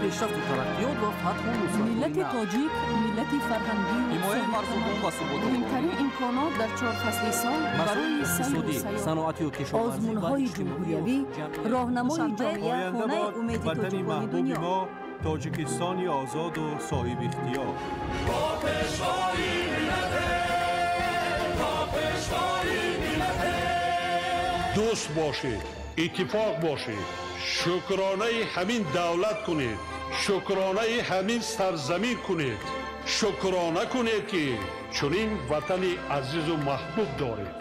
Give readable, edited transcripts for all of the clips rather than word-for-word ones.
Пешрафту тараққиёт ва фатҳу нусрат. Миллати тоҷик миллати фарҳангӣ, ҳимояи марзубум ва суботу муҳимтарин имконот дар чор фасли сол барои сайру сайёҳат, саноатию кишоварзӣ ва озмунҳои ҷумҳуриявӣ, роҳнамои ҷомеа, хонаи умеди ватани тоҷикони маҳбуби дунё. Мо, Тоҷикистони озоду соҳибихтиёр. Дӯст бошед, иттифоқ бошед, шукронаи ҳамин давлат кунед, шукронаи ҳамин сарзамин кунед, шукрона кунед, ки чунин ватани азизу маҳбуб доред.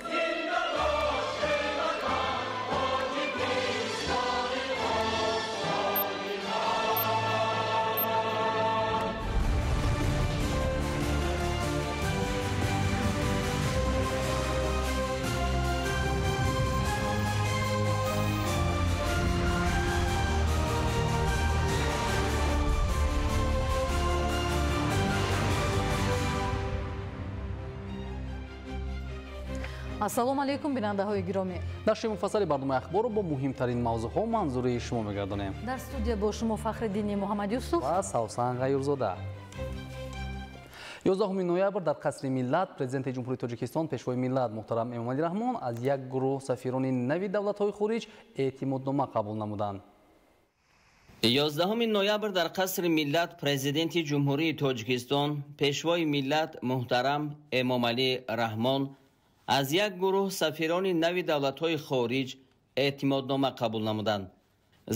Ассалому алайкум, бинандаҳои гиромӣ. Нашри муфассали барномаи ахборро бо муҳимтарин мавзӯъҳо манзури шумо мегардонем. Дар студия бо шумо Фахриддини Муҳаммадюсуф ва Савсан Ғаюрзода. 11 ноябр дар Қасри миллат Президенти Ҷумҳурии Тоҷикистон, Пешвои миллат муҳтарам Эмомалӣ Раҳмон аз як гурӯҳ сафирони нави давлатҳои хориҷ эътимоднома қабул намуданд. 11 ноябр дар Қасри миллат Президенти Ҷумҳурии Тоҷикистон, Пешвои миллат муҳтарам Эмомалӣ Раҳмон аз як гурӯҳ сафирони нави давлатҳои хориҷ эътимоднома қабул намуданд.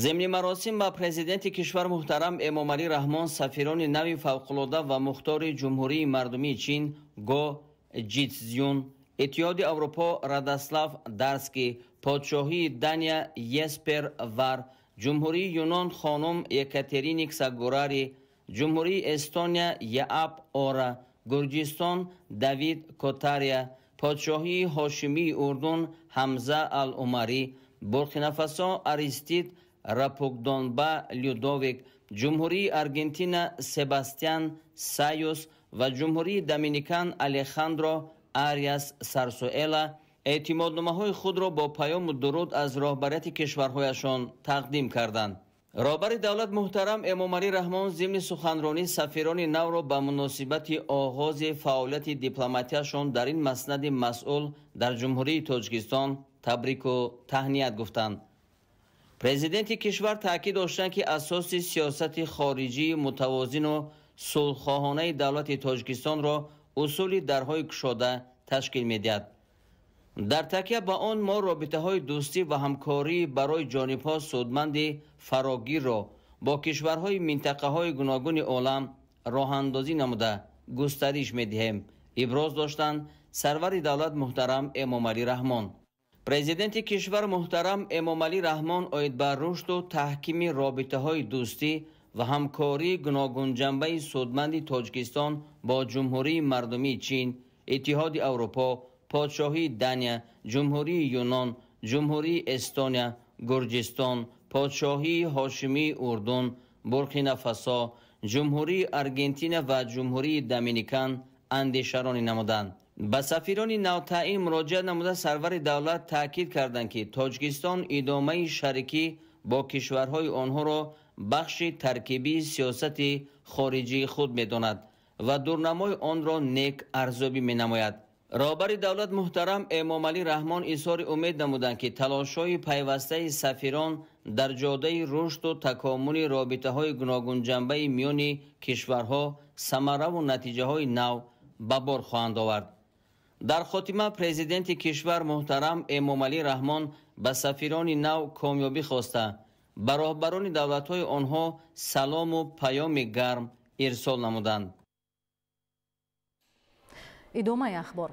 Зимни маросим ба президенти кишвар муҳтарам Эмомалӣ Раҳмон сафирони нави фавқулода ва мухтори Ҷумҳурии Мардумии Чин Го Ҷитсюн, Иттиҳоди Аврупо Радослав Дарский, Подшоҳии Дания Еспер Вар, Ҷумҳурии Юнон хонум Екатерини Ксагурари, Ҷумҳурии Эстония Яап Ора, Гурҷистон Давид Котария, Подшоҳии Ҳошимии Урдун Ҳамза Ал-Умарӣ, Буркинафасо Аристид Рапукдонба Людовик, Ҷумҳурии Аргентина Себастьян Саюс ва Ҷумҳурии Доминикан Алехандро Ариас Сарсуэла эътимодномаҳои худро бо паёму дуруд аз роҳбарияти кишварҳояшон тақдим карданд. Роҳбари давлат муҳтарам Эмомалӣ Раҳмон зимни суханронӣ сафирони навро ба муносибати оғози фаъолияти дипломатияшон дар ин маснади масъул дар Ҷумҳурии Тоҷикистон табрику таҳният гуфтанд. Президенти кишвар таъкид доштанд, ки асоси сиёсати хориҷии мутавозину сулҳхоҳонаи давлати Тоҷикистонро усули дарҳои кушода ташкил медиҳад. Дар такя ба он мо робитаҳои дӯстӣ ва ҳамкорӣ барои ҷонибҳо судманди фарогирро бо кишварҳои минтақаҳои гуногуни олам роҳандозӣ намуда густариш медиҳем, иброз доштанд сарвари давлат муҳтарам Эмомалӣ Раҳмон. Президенти кишвар муҳтарам Эмомалӣ Раҳмон оид ба рушду таҳкими робитаҳои дӯстӣ ва ҳамкории гуногунҷанбаи судманди Тоҷикистон бо Ҷумҳурии Мардумии Чин, Иттиҳоди Аврупо, Подшоҳии Дания, Ҷумҳурии Юнон, Ҷумҳурии Эстония, Гурҷистон, Подшоҳии Ҳошимии Урдун, Буркинафасо, Ҷумҳурии Аргентина ва Ҷумҳурии Доминикан андешаронӣ намуданд. Ба сафирони навтаъин муроҷиат намуда сарвари давлат таъкид карданд, ки Тоҷикистон идомаи шарикӣ бо кишварҳои онҳоро бахши таркибии сиёсати хориҷии худ медонад ва дурнамои онро нек арзёбӣ менамояд. Роҳбари давлат муҳтарам Эмомалӣ Раҳмон изҳори умед намуданд, ки талошҳои пайвастаи сафирон дар ҷодаи рушду такомули робитаҳои гуногунҷанбаи миёни кишварҳо самараву натиҷаҳои нав ба бор хоҳанд овард. Дар хотима президенти кишвар муҳтарам Эмомалӣ Раҳмон ба сафирони нав комёбӣ хоста, ба роҳбарони давлатҳои онҳо салому паёми гарм ирсол намуданд. Идомаи ахбор.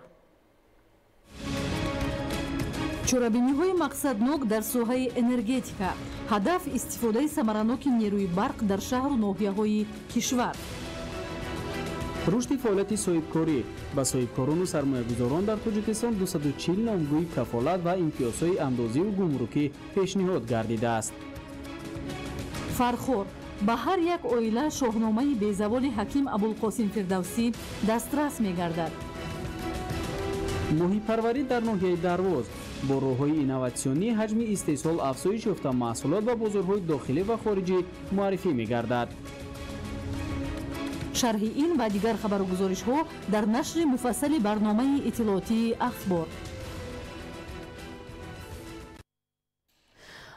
Чорабиниҳои мақсаднок дар соҳаи энергетика. Ҳадаф истифодаи самараноки нерӯи барқ дар шаҳру ноҳияҳои кишвар. Рушди фаъолияти соҳибкорӣ. Ба соҳибкорону сармоягузорон дар Тоҷикистон 240 номгӯи кафолат ва имтиёзҳои андозиву гумрукӣ пешниҳод гардидааст. Фархор. Ба ҳар як оила шоҳномаи безаволи ҳаким Абулқосим Фирдавсӣ дастрас мегардад. Моҳипарварӣ дар ноҳияи Дарвоз. Бо роҳҳои инноватсионӣ ҳаҷми истеҳсол афзоиш ёфта, маҳсулот ба бозорҳои дохилӣ ва хориҷӣ муаррифӣ мегардад. Шарҳи ин ва дигар хабару гузоришҳо дар нашри муфассали барномаи иттилоотии «Ахбор».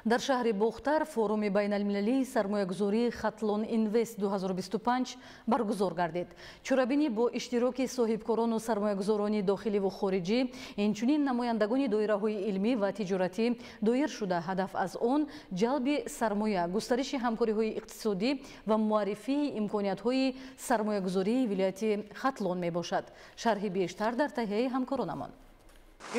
Дар шаҳри Бохтар форуми байналмилалии сармоягузории Хатлон Инвест 2025 баргузор гардид. Чорабинӣ бо иштироки соҳибкорону сармоягузорони дохиливу хориҷӣ, инчунин намояндагони доираҳои илмӣ ва тиҷоратӣ доир шуда, ҳадаф аз он ҷалби сармоя, густариши ҳамкориҳои иқтисодӣ ва муаррифии имкониятҳои сармоягузории вилояти Хатлон мебошад. Шарҳи бештар дар таҳияи ҳамкоронамон.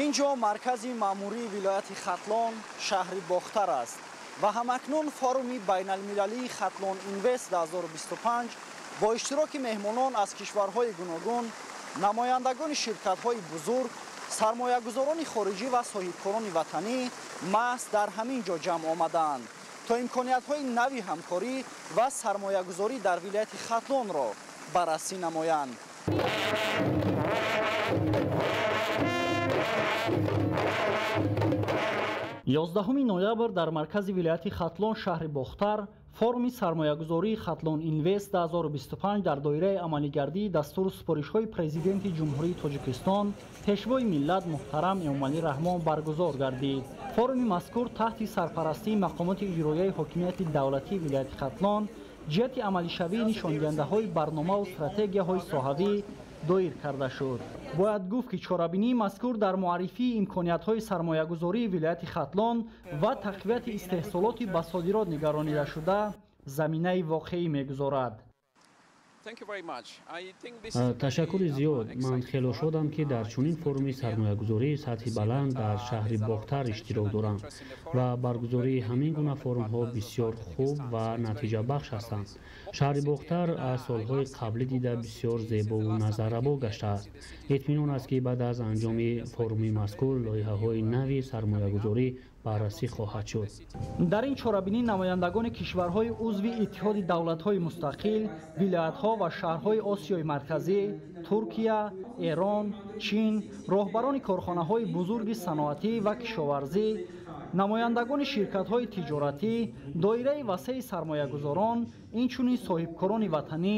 Ин ҷо маркази маъмурии вилояти Хатлон, шаҳри Бохтар аст ва ҳамакнун форуми байналмилалии Хатлон Инвест 2025 бо иштироки меҳмонон аз кишварҳои гуногун, намояндагони ширкатҳои бузург, сармоягузорони хориҷӣ ва соҳибкорони ватанӣ маҳз дар ҳамин ҷо ҷамъ омадаанд, то имкониятҳои нави ҳамкорӣ ва сармоягузорӣ дар вилояти Хатлонро баррасӣ намоянд. 11 ноябр дар маркази вилояти Хатлон, шаҳри Бохтар, форуми сармоягузории Хатлон Инвест 2025 дар доираи амалигардии дастуру супоришҳои Президенти Ҷумҳурии Тоҷикистон, Пешвои миллат муҳтарам Эмомалӣ Раҳмон баргузор гардид. Форуми мазкур таҳти сарпарастии мақомоти иҷроияи ҳокимияти давлатии вилояти Хатлон ҷиҳати амалишавии нишондиҳандаҳои барномаву стратегияҳои соҳавӣ доир карда шуд. Бояд гуфт, ки чорабинии мазкур дар муаррифии имкониятҳои сармоягузории вилояти Хатлон ва тақвияти истеҳсолоти ба содирот нигаронидашуда заминаи воқеӣ мегузорад. Ташаккури зиёд. Ман хело шодам, ки дар чунин форуми сармоягузории сатҳи баланд дар шаҳри Бохтар иштирок дорам ва баргузории ҳамин гуна форумҳо бисёр хуб ва натиҷабахш ҳастанд. Шаҳри Бохтар аз солҳои қаблӣ дида бисёр зебову назаррабо гаштааст. Итминон аст, ки баъд аз анҷоми форуми мазкур лоиҳаҳои нави сармоягузорӣ баррасӣ хоҳад шуд. Дар ин чорабинӣ намояндагони кишварҳои узви Иттиҳоди давлатҳои мустақил, вилоятҳо ва шаҳрҳои Осиёи Марказӣ, Туркия, Эрон, Чин, роҳбарони корхонаҳои бузурги саноатӣ ва кишоварзӣ, намояндагони ширкатҳои тиҷоратӣ, доираи васеи сармоягузорон, инчунин соҳибкорони ватанӣ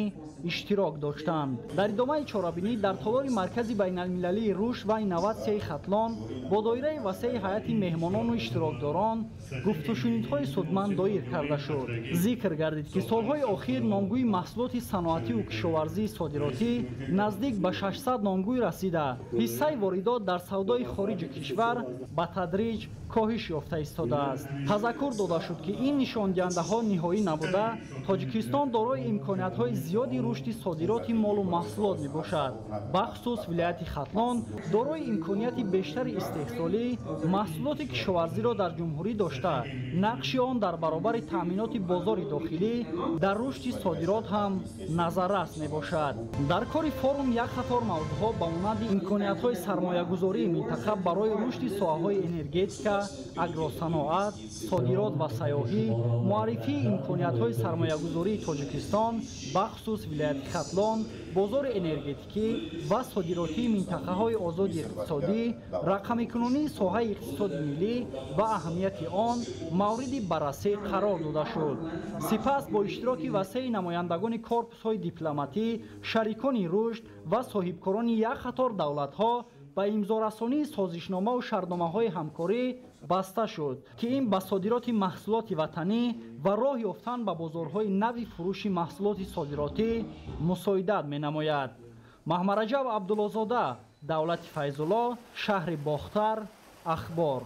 иштирок доштанд. Дар идомаи чорабинӣ дар толори Маркази байналмилалии рушд ва инноватсияи Хатлон бо доираи васеи ҳайати меҳмонону иштирокдорон гуфтушунидҳои судманд доир карда шуд. Зикр гардид, ки солҳои охир номгӯи маҳсулоти саноативу кишоварзии содиротӣ наздик ба 600 номгӯй расида, ҳиссаи воридот дар савдои хориҷи кишвар ба тадриҷ коҳиш ёфта истодааст. Тазаккур дода шуд, ки ин нишондиҳандаҳо ниҳоӣ набуда, Тоҷикистон дорои имкониятҳои зиёди рушди содироти молу маҳсулот мебошад. Бахусус вилояти Хатлон дорои имконияти бештари истеҳсолӣ маҳсулоти кишоварзиро дар ҷумҳурӣ дошта, нақши он дар баробари таъминоти бозори дохилӣ дар рушди содирот ҳам назаррас мебошад. Дар кори форум як қатор мавзӯъҳо ба монанди имкониятҳои сармоягузории минтақа барои рушди соҳаҳои энергетика, агросаноат, содирот ва сайёҳӣ, муаррифии имкониятҳои сармоягузории Тоҷикистон, бахусус вилояти Хатлон, бозори энергетикӣ ва содиротии минтақаҳои озоди иқтисодӣ, рақамикунонии соҳаи иқтисоди миллӣ ва аҳамияти он мавриди баррасӣ қарор дода шуд. Сипас бо иштироки васеи намояндагони корпусҳои дипломатӣ, шарикони рушд ва соҳибкорони як қатор давлатҳо ба имзорасонии созишномаву шартномаҳои ҳамкорӣ баста шуд, ки ин ба содироти маҳсулоти ватанӣ ва роҳ ёфтан ба бозорҳои нави фурӯши маҳсулоти содиротӣ мусоидат менамояд. Маҳмараҷаб Абдуллозода, Давлати Файзулло, шаҳри Бохтар, Ахбор.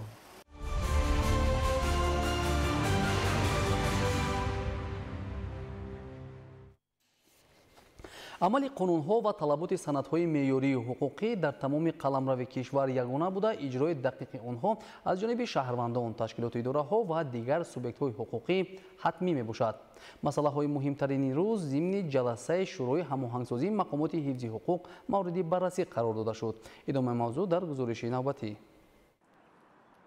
Амали қонунҳо ва талаботи санадҳои меъёрии ҳуқуқӣ дар тамоми қаламрави кишвар ягона буда, иҷрои дақиқи онҳо аз ҷониби шаҳрвандон, ташкилоту идораҳо ва дигар субъектҳои ҳуқуқӣ ҳатмӣ мебошад. Масъалаҳои муҳимтарини рӯз зимни ҷаласаи Шӯрои ҳамоҳангсозии мақомоти ҳифзи ҳуқуқ мавриди баррасӣ қарор дода шуд. Идомаи мавзӯъ дар гузориши навбатӣ.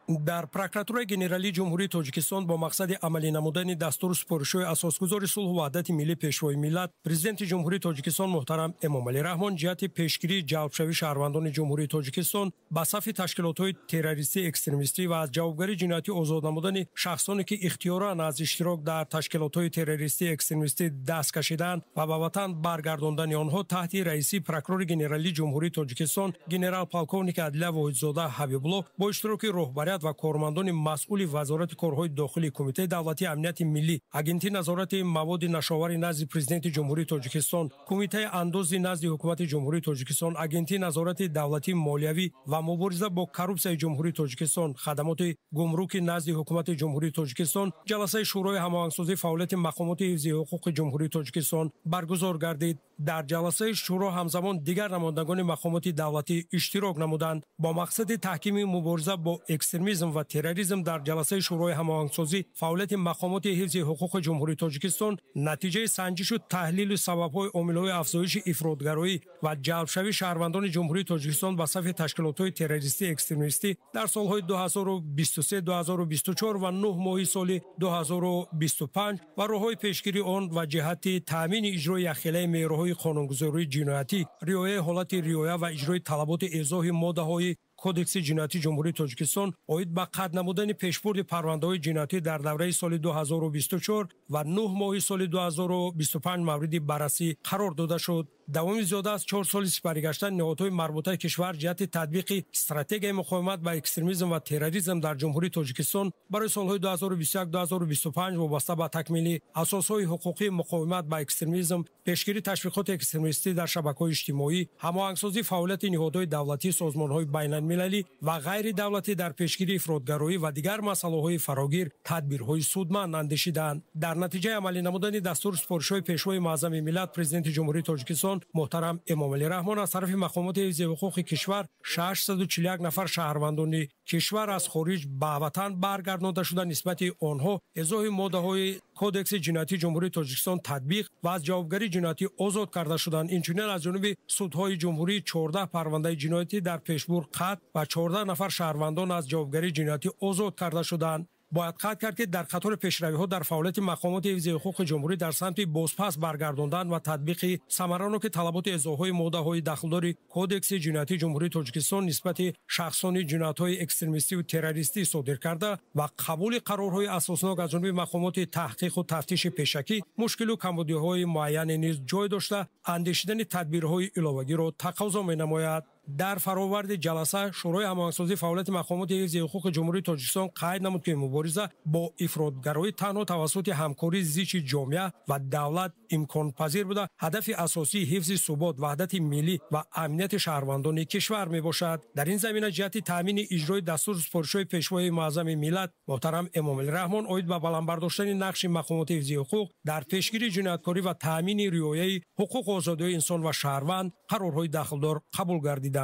Дар Прокуратураи Генералии Ҷумҳурии Тоҷикистон бо мақсади амалӣ намудани дастуру супоришҳои асосгузори сулҳу ваҳдати миллӣ, Пешвои миллат, Президенти Ҷумҳурии Тоҷикистон муҳтарам Эмомалӣ Раҳмон ҷиҳати пешгирии ҷалбшавии шаҳрвандони Ҷумҳурии Тоҷикистон ба сафи ташкилотҳои террористӣ, экстремистӣ ва аз ҷавобгарии ҷиноятӣ озод намудани шахсоне, ки ихтиёран аз иштирок дар ташкилотҳои террористӣ, экстремистӣ даст кашидаанд ва ба ватан баргардондани онҳо таҳти раисии прокурори генералии Ҷумҳурии Тоҷикистон генерал-полковники адлия Воҳидзода Ҳабибулло бо иштироки роҳбарият ва кормандони масъули Вазорати корҳои дохилӣ, Кумитаи давлатии амнияти миллӣ, Агентии назорати маводи нашовари назди Президенти Ҷумҳурии Тоҷикистон, Кумитаи андози назди Ҳукумати Ҷумҳурии Тоҷикистон, Агентии назорати давлатии молиявӣ ва мубориза бо коррупсияи Ҷумҳурии Тоҷикистон, хадамоти гумруки назди Ҳукумати Ҷумҳурии Тоҷикистон ҷаласаи Шӯрои ҳамоҳангсозии фаъолияти мақомоти ҳифзи ҳуқуқи Ҷумҳурии Тоҷикистон баргузор гардид. Дар ҷаласаи шӯро ҳамзамон дигар намояндагони мақомоти давлатӣ иштирок намуданд. Бо мақсади таҳкими мубориза бо экстремизм ва терроризм дар ҷаласаи Шӯрои ҳамоҳангсозӣ фаъолияти мақомоти ҳифзи ҳуқуқи Ҷумҳурии Тоҷикистон натиҷаи санҷишу таҳлилу сабабҳои омилҳои афзоиши ифротгароӣ ва ҷалбшавии шаҳрвандони Ҷумҳурии Тоҷикистон ба сафи ташкилотҳои террористӣ, экстремистӣ дар солҳои 2023, 2024 ва 9 моҳи соли 2025 ва роҳҳои пешгирии он ва ҷиҳати таъмини иҷрои яхелаи меъёрҳои қонунгузории ҷиноятӣ, риояи ҳолати риоя ва иҷрои талаботи эзоҳи моддаҳои Кодекси ҷиноятии Ҷумҳурии Тоҷикистон оид ба қатъ намудани пешбурди парвандаҳои ҷиноятӣ дар давраи соли 2024 ва 9 моҳи соли 2025 мавриди баррасӣ қарор дода шуд. Давоми зиёда аз 4 соли сипарӣ гаштан ниҳодҳои марбутаи кишвар ҷиҳати татбиқи стратегияи муқовимат ба экстремизм ва терроризм дар Ҷумҳурии Тоҷикистон барои солҳои 2021-2025 вобаста ба такмили асосҳои ҳуқуқии муқовимат ба экстремизм, пешгирии ташвиқоти экстремистӣ дар шабакаҳои иҷтимоӣ, ҳамоҳангсозии фаъолияти ниҳодҳои давлатӣ, созмонҳои байналмилалӣ ва ғайридавлатӣ дар пешгирии ифротгароӣ ва дигар масъалаҳои фарогир тадбирҳои судманд андешидаанд. Дар натиҷаи амалӣ намудани дастуру супоришҳои Пешвои муаззами миллат, Президенти Ҷумҳурии Тоҷикистон муҳтарам Эмомалӣ Раҳмон аз тарафи мақомоти ҳифзи ҳуқуқи кишвар 641 нафар шаҳрвандони кишвар аз хориҷ ба ватан баргардонда шуда, нисбати онҳо эзоҳи моддаҳои Кодекси ҷиноятии Ҷумҳурии Тоҷикистон татбиқ ва аз ҷавобгарии ҷиноятӣ озод карда шуданд. Инчунин аз ҷониби судҳои ҷумҳурӣ 14 парвандаи ҷиноятӣ дар пешбурд қатъ ва 14 нафар шаҳрвандон аз ҷавобгарии ҷиноятӣ озод карда шуданд. Бояд қайд кард, ки дар қатори пешравиҳо дар фаъолияти мақомоти ҳифзи ҳуқуқи ҷумҳурӣ дар самти бозпас баргардондан ва татбиқи самараноки талаботи эзоҳҳои моддаҳои дахлдори Кодекси ҷиноятии Ҷумҳурии Тоҷикистон нисбати шахсони ҷиноятҳои экстремистиву террористӣ содир карда ва қабули қарорҳои асоснок аз ҷониби мақомоти таҳқиқу тафтиши пешакӣ мушкилу камбудиҳои муайяне низ ҷой дошта, андешидани тадбирҳои иловагиро тақозо менамояд. Дар фароварди ҷаласа Шӯрои ҳамоҳангсозии фаъолияти мақомоти ҳифзи ҳуқуқи Ҷумҳурии Тоҷикистон қайд намуд, ки мубориза бо ифротгароӣ танҳо тавассути ҳамкории зичи ҷомеа ва давлат имконпазир буда, ҳадафи асосии ҳифзи субот, ваҳдати миллӣ ва амнияти шаҳрвандони кишвар мебошад. Дар ин замина ҷиҳати таъмини иҷрои дастуру супоришҳои Пешвои муаззами миллат муҳтарам Эмомалӣ Раҳмон оид ба баланд бардоштани нақши мақомоти ҳифзи ҳуқуқ дар пешгирии ҷинояткорӣ ва таъмини риояи ҳуқуқу озодиҳои инсон ва шаҳрванд қарорҳои дахлдор қабул гардиданд.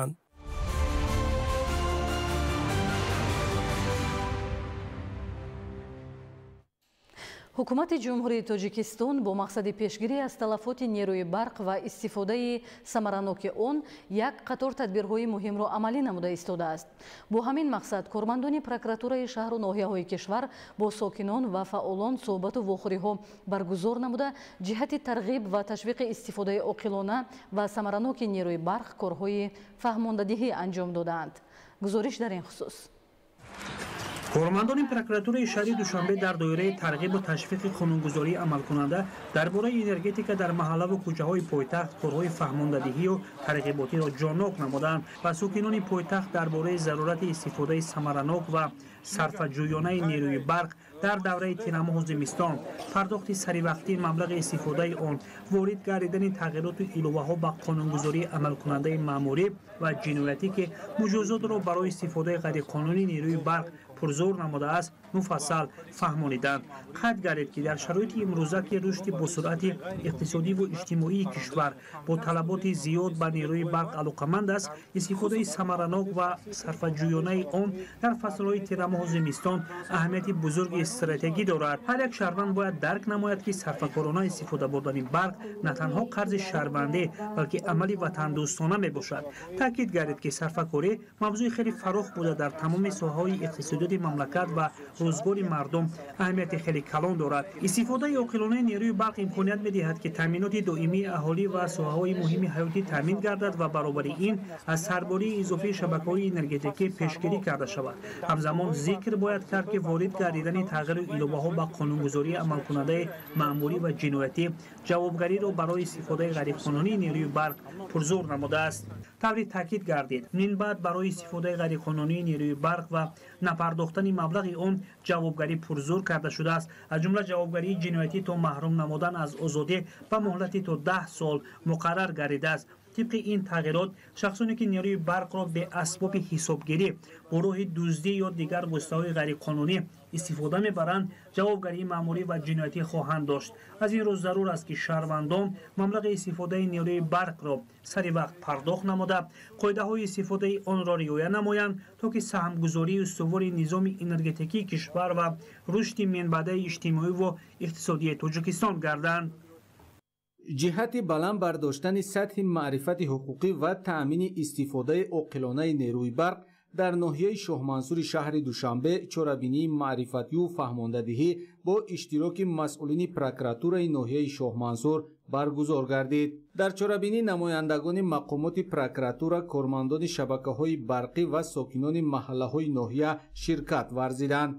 Ҳукумати Ҷумҳурии Тоҷикистон бо мақсади пешгирӣ аз талафоти нерӯи барқ ва истифодаи самараноки он як қатор тадбирҳои муҳимро амалӣ намуда истодааст. Бо ҳамин мақсад кормандони прокуратураи шаҳру ноҳияҳои кишвар бо сокинон ва фаъолон суҳбату вохӯриҳо баргузор намуда, ҷиҳати тарғиб ва ташвиқи истифодаи оқилона ва самараноки нерӯи барқ корҳои фаҳмондадиҳӣ анҷом додаанд. Гузориш дар ин хусус. Кормандони прокуратураи шаҳри Душанбе дар доираи тарғибу ташвиқи қонунгузории амалкунанда дар бораи энергетика дар маҳаллаву кӯчаҳои пойтахт корҳои фаҳмондадиҳию тарғиботиро ҷоннок намуданд ва сокинони пойтахт дар бораи зарурати истифодаи самаранок ва сарфаҷӯёнаи нерӯи барқ дар давраи тирамоҳу зимистон, пардохти саривақтии маблағи истифодаи он, ворид гардидани тағйироту иловаҳо ба қонунгузории амалкунандаи маъмурӣ ва ҷиноятӣ, ки муҷозотро барои истифодаи ғайриқонунии нерӯи барқ пурзӯр намудааст, муфассал фаҳмониданд. Қайд гардид, ки дар шароити имрӯза, ки рушди босуръати иқтисодиву иҷтимоии кишвар бо талаботи зиёд ба нерӯи барқ алоқаманд аст, истифодаи самаранок ва сарфаҷӯёнаи он дар фаслҳои тирамоҳу зимистон аҳамияти бузурги стратегӣ дорад. Ҳар як шаҳрванд бояд дарк намояд, ки сарфакорона истифода бурдани барқ на танҳо қарзи шаҳрвандӣ, балки амали ватандӯстона мебошад. Таъкид гардид, ки сарфакорӣ мавзӯи хеле фарох буда, дар тамоми соҳаҳои иқтисодиёти мамлакат ва рӯзгори мардум аҳамияти хеле калон дорад. Истифодаи оқилонаи нерӯи барқ имконият медиҳад, ки таъминоти доимии аҳолӣ ва соҳаҳои муҳими ҳаётӣ таъмин гардад ва баробари ин аз сарбории изофии шабакаҳои энергетикӣ пешгирӣ карда шавад. Ҳамзамон зикр бояд кард, ки ворид гардидани тағйиру иловаҳо ба қонунгузории амалкунандаи маъмурӣ ва ҷиноятӣ ҷавобгариро барои истифодаи ғайриқонунии нерӯи барқ пурзур намудааст. Таври таъкид гардид, минбаъд барои истифодаи ғайриқонунии нерӯи барқ ва напардохтани маблағи он ҷавобгарӣ пурзур карда шудааст. Аз ҷумла ҷавобгарии ҷиноятӣ то маҳрум намудан аз озодӣ ба муҳлати то 10 сол муқаррар гардидааст. Тибқи ин тағйирот, шахсоне ки нерӯи барқро беасбоби ҳисобгирӣ бо роҳи дуздӣ ё дигар воситаҳои ғайриқонунӣ истифода мебаранд, ҷавобгарии маъмурӣ ва ҷиноятӣ хоҳанд дошт. Аз ин рӯ зарур аст, ки шаҳрвандон маблағи истифодаи нерӯи барқро сари вақт пардохт намуда, қоидаҳои истифодаи онро риоя намоянд, то ки саҳмгузории устувори низоми энергетикии кишвар ва рушди минбаъдаи иҷтимоӣ ва иқтисодии Тоҷикистон гарданд. Ҷиҳати баланд бардоштани сатҳи маърифати ҳуқуқӣ ва таъмини истифодаи оқилонаи нерӯи барқ дар ноҳияи Шоҳмансури шаҳри Душанбе чорабинии маърифатию фаҳмондадиҳӣ бо иштироки масъулини прокуратураи ноҳияи Шоҳмансур баргузор гардид. Дар чорабинӣ намояндагони мақомоти прокуратура, кормандони шабакаҳои барқӣ ва сокинони маҳаллаҳои ноҳия ширкат варзиданд.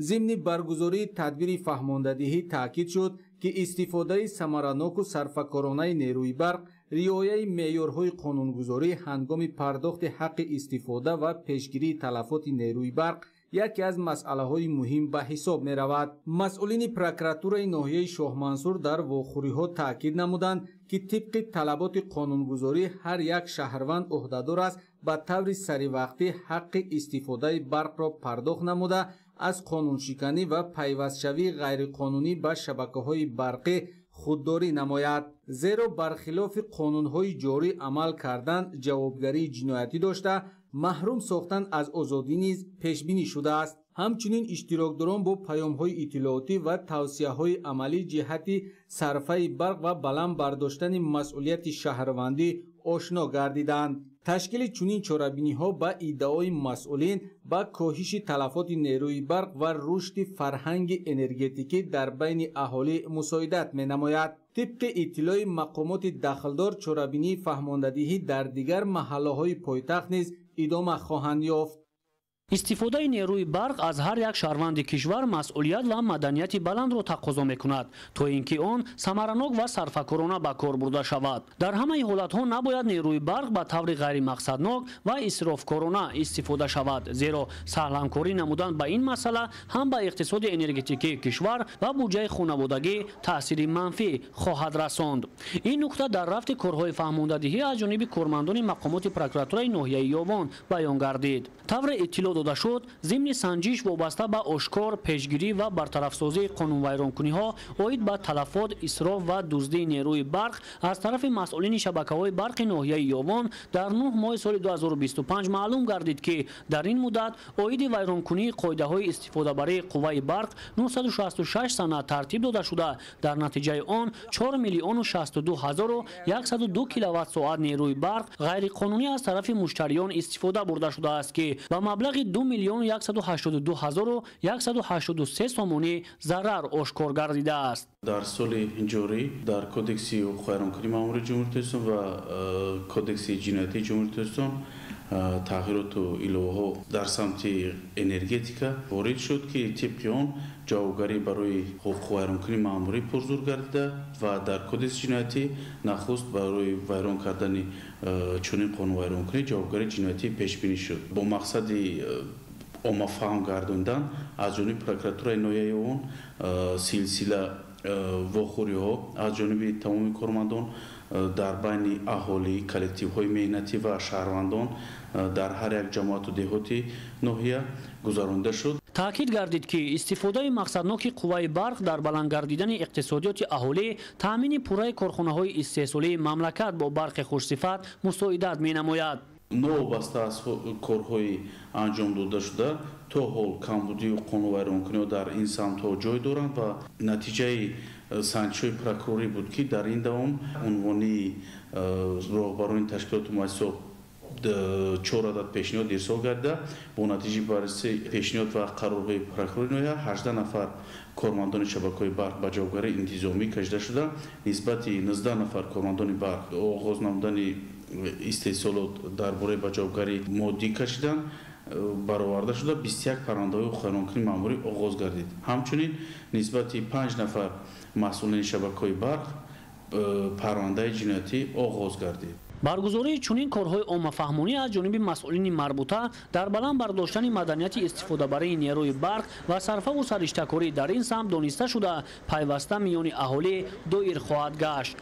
Зимни баргузории тадбири фаҳмондадиҳӣ таъкид шуд, ки истифодаи самараноку сарфакоронаи нерӯи барқ, риояи меъёрҳои қонунгузорӣ ҳангоми пардохти ҳаққи истифода ва пешгирии талафоти нерӯи барқ яке аз масъалаҳои муҳим ба ҳисоб меравад. Масъулини прокуратураи ноҳияи Шоҳмансур дар вохӯриҳо таъкид намуданд, ки тибқи талаботи қонунгузорӣ ҳар як шаҳрванд ӯҳдадор аст ба таври саривақтӣ ҳаққи истифодаи барқро пардохт намуда, аз қонуншиканӣ ва пайвастшавии ғайриқонунӣ ба шабакаҳои барқӣ худдорӣ намояд. Зеро бархилофи қонунҳои ҷорӣ амал кардан ҷавобгарии ҷиноятӣ дошта, маҳрум сохтан аз озодӣ низ пешбинӣ шудааст. Ҳамчунин иштирокдорон бо паёмҳои иттилоотӣ ва тавсияҳои амалӣ ҷиҳати сарфаи барқ ва баланд бардоштани масъулияти шаҳрвандӣ ошно гардиданд. Ташкили чунин чорабиниҳо ба иддаои масъулин ба коҳиши талафоти нерӯи барқ ва рушди фарҳанги энергетикӣ дар байни аҳолӣ мусоидат менамояд. Тибқи иттилои мақомоти дахлдор, чорабинии фаҳмондадиҳӣ дар дигар маҳаллаҳои пойтахт низ идома хоҳанд ёфт. Истифодаи нерӯи барқ аз ҳар як шаҳрванди кишвар масъулият ва маданияти баландро тақозо мекунад, то ин ки он самаранок ва сарфакорона ба кор бурда шавад. Дар ҳамаи ҳолатҳо набояд нерӯи барқ ба таври ғайримақсаднок ва исрофкорона истифода шавад, зеро саҳлҳамкорӣ намудан ба ин масъала ҳам ба иқтисоди энергетикии кишвар ва буҷаи хонаводагӣ таъсири манфӣ хоҳад расонд. Ин нукта дар рафти корҳои фаҳмондадиҳӣ аз ҷониби кормандони мақомоти прокуратураи ноҳияи Ёвон баён гардид. Тавре иттилоъ дода шуд, зимни санҷиш вобаста ба ошкор, пешгирӣ ва бартарафсозии қонунвайронкуниҳо оид ба талафот, исроф ва дуздии нерӯи барқ аз тарафи масъулини шабакаҳои барқи ноҳияи Ёвон дар 9 моҳи соли 2025 маълум гардид, ки дар ин муддат оиди вайронкунии қоидаҳои истифодабарии қувваи барқ 966 санад тартиб дода шуда, дар натиҷаи он 4 062 102 киловатт-соат нерӯи барқ ғайриқонунӣ аз тарафи муштариён истифода бурда шудааст, ки ба маблағи 2 182 183 сомонӣ зарар ошкор гардидааст. Дар соли ҷорӣ дар Кодекси ҳуқуқвайронкунии маъмурии Ҷумҳурии Тоҷикистон ва Кодекси ҷиноятии Ҷумҳурии Тоҷикистон тағйироту иловаҳо дар самти энергетика ворид шуд, ки тибқи он ҷавобгарӣ барои ҳуқуқвайронкунии маъмурӣ пурзур гардида ва дар Кодекси ҷиноятӣ нахуст барои вайрон кардани чунин қонунвайронкунӣ ҷавобгарии ҷиноятӣ пешбинӣ шуд. Бо мақсади оммафаҳм гардондан аз ҷониби прокуратураи ноҳияи Ёвон силсила вохӯриҳо аз ҷониби тамоми кормандон дар байни аҳолӣ, коллективҳои меҳнатӣ ва шаҳрвандон дар ҳар як ҷамоату деҳоти ноҳия гузаронида шуд. Таъкид гардид, ки истифодаи мақсадноки қувваи барқ дар баланд гардидани иқтисодиёти аҳолӣ, таъмини пурраи корхонаҳои истеҳсолии мамлакат бо барқи хушсифат мусоидат менамояд. Новобаста аз корҳои анҷом додашуда, то ҳол камбудию қонунвайронкуниҳо дар ин самтҳо ҷой доранд ва натиҷаи санҷишҳои прокурорӣ буд, ки дар ин давом унвони роҳбарони ташкилоту муассисаҳо 4 адад пешниҳод ирсол гардида, бо натиҷаи баррасии пешниҳод ва қарорҳои прокурори ноҳия 18 нафар кормандони шабакаҳои барқ ба ҷавобгарии интизомӣ кашида шуда, нисбати 19 нафар кормандони барқ оғоз намудани истеҳсолот дар бораи ба ҷавобгарии моддӣ кашидан бароварда шуда, 21 парвандаҳои ҳуқуқвайронкунии маъмурӣ оғоз гардид. Ҳамчунин нисбати 5 нафар масъулини шабакаҳои барқ парвандаи ҷиноятӣ оғоз гардид. Баргузории чунин корҳои оммафаҳмонӣ аз ҷониби масъулини марбута дар баланд бардоштани маданияти истифодабарии нерӯи барқ ва сарфаву сариштакорӣ дар ин самт дониста шуда, пайваста миёни аҳолӣ доир хоҳад гашт.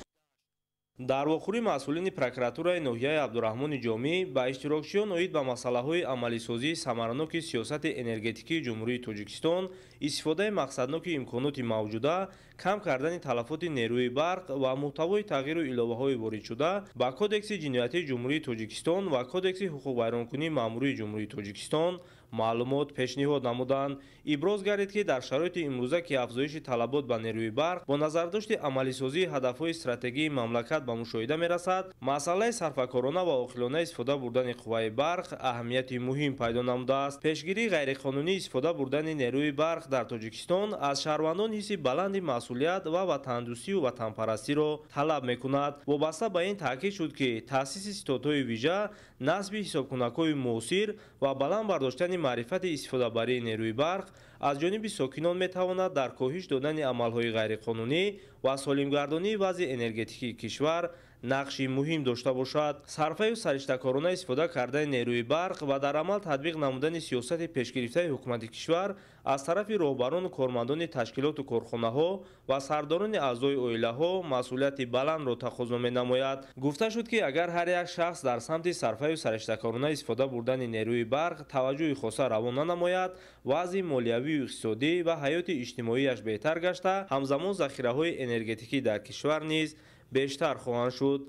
Дар вохӯрӣ масъулини прокуратураи ноҳияи Абдураҳмони Ҷомӣ ба иштирокчиён оид ба масъалаҳои амалисозии самараноки сиёсати энергетикии Ҷумҳурии Тоҷикистон, истифодаи мақсадноки имконоти мавҷуда, кам кардани талафоти нерӯи барқ ва муҳтавои тағйиру иловаҳои воридшуда ба Кодекси ҷиноятии Ҷумҳурии Тоҷикистон ва Кодекси ҳуқуқвайронкунии маъмурии Ҷумҳурии Тоҷикистон маълумот пешниҳод намуданд. Иброз гардид, ки дар шароити имрӯза, ки афзоиши талабот ба нерӯи барқ бо назардошти амалисозии ҳадафҳои стратегии мамлакат ба мушоҳида мерасад, масъалаи сарфакорона ва оқилона истифода бурдани қувваи барқ аҳамияти муҳим пайдо намудааст. Пешгирии ғайриқонунӣ истифода бурдани нерӯи барқ дар Тоҷикистон аз шаҳрвандон ҳисси баланди масъулият ва ватандӯстию ватанпарастиро талаб мекунад. Вобаста ба ин таъкид шуд, ки таъсиси ситодҳои вижа, насби ҳисобкунакҳои муосир ва баланд бардоштани маърифати истифодабарии нерӯи барқ аз ҷониби сокинон метавонад дар коҳиш додани амалҳои ғайриқонунӣ ва солимгардонии вазъи энергетикии кишвар нақши муҳим дошта бошад. Сарфаю сариштакорона истифода кардани нерӯи барқ ва дар амал татбиқ намудани сиёсати пешгирифтаи ҳукумати кишвар аз тарафи роҳбарону кормандони ташкилоту корхонаҳо ва сардорони аъзои оилаҳо масъулияти баландро тақозо менамояд. Гуфта шуд, ки агар ҳар як шахс дар самти сарфаю сариштакорона истифода бурдани нерӯи барқ таваҷҷӯҳи хоса равон нанамояд, вазъи молиявию иқтисодӣ ва ҳаёти иҷтимоияш беҳтар гашта, ҳамзамон захираҳои энергетикӣ дар кишвар низ бештар хоҳанд шуд.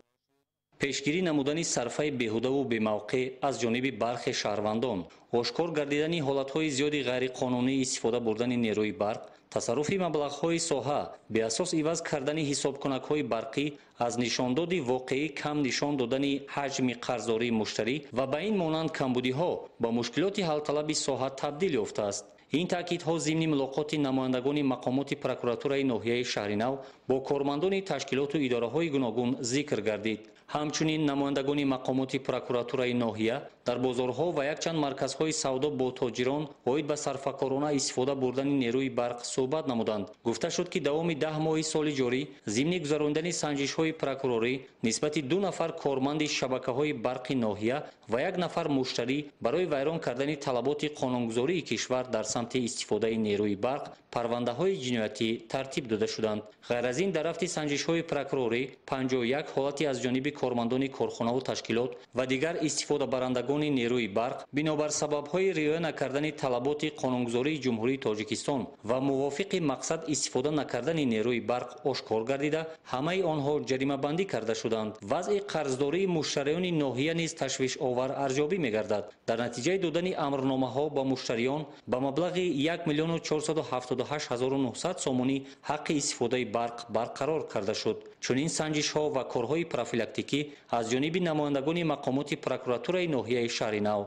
Пешгирӣ намудани сарфаи беҳудаву бемавқеъ аз ҷониби бархе шаҳрвандон, ошкор гардидани ҳолатҳои зиёди ғайриқонунӣ истифода бурдани нерӯи барқ, тасарруфи маблағҳои соҳа, беасос иваз кардани ҳисобкунакҳои барқӣ, аз нишондоди воқеӣ кам нишон додани ҳаҷми қарздории муштарӣ ва ба ин монанд камбудиҳо ба мушкилоти ҳалталаби соҳа табдил ёфтааст. Ин таъкидҳо зимни мулоқоти намояндагони мақомоти прокуратураи ноҳияи Шаҳринав бо кормандони ташкилоту идораҳои гуногун зикр гардид. Ҳамчунин намояндагони мақомоти прокуратураи ноҳия дар бозорҳо ва якчанд марказҳои савдо бо тоҷирон оид ба сарфакорона истифода бурдани нерӯи барқ суҳбат намуданд. Гуфта шуд, ки давоми 10 моҳи соли ҷорӣ зимни гузарондани санҷишҳои прокурорӣ нисбати 2 нафар корманди шабакаҳои барқи ноҳия ва 1 нафар муштарӣ барои вайрон кардани талаботи қонунгузории кишвар дар самти истифодаи нерӯи барқ парвандаҳои ҷиноятӣ тартиб дода шуданд. Ғайр аз ин, дар рафти санҷишҳои прокурорӣ 51 ҳолати аз ҷониби кормандони корхонаву ташкилот ва дигар истифодабарандагони нерӯи барқ бинобар сабабҳои риоя накардани талаботи қонунгузории Ҷумҳурии Тоҷикистон ва мувофиқи мақсад истифода накардани нерӯи барқ ошкор гардида, ҳамаи онҳо ҷаримабандӣ карда шуданд. Вазъи қарздории муштариёни ноҳия низ ташвишовар арзёбӣ мегардад. Дар натиҷаи додани амрномаҳо ба муштариён ба маблағи 1 478 900 сомонӣ ҳаққи истифодаи барқ барқарор карда шуд. Чунин санҷишҳо ва корҳои профилактикӣ аз ҷониби намояндагони мақомоти прокуратураи ноҳияи Шаҳринав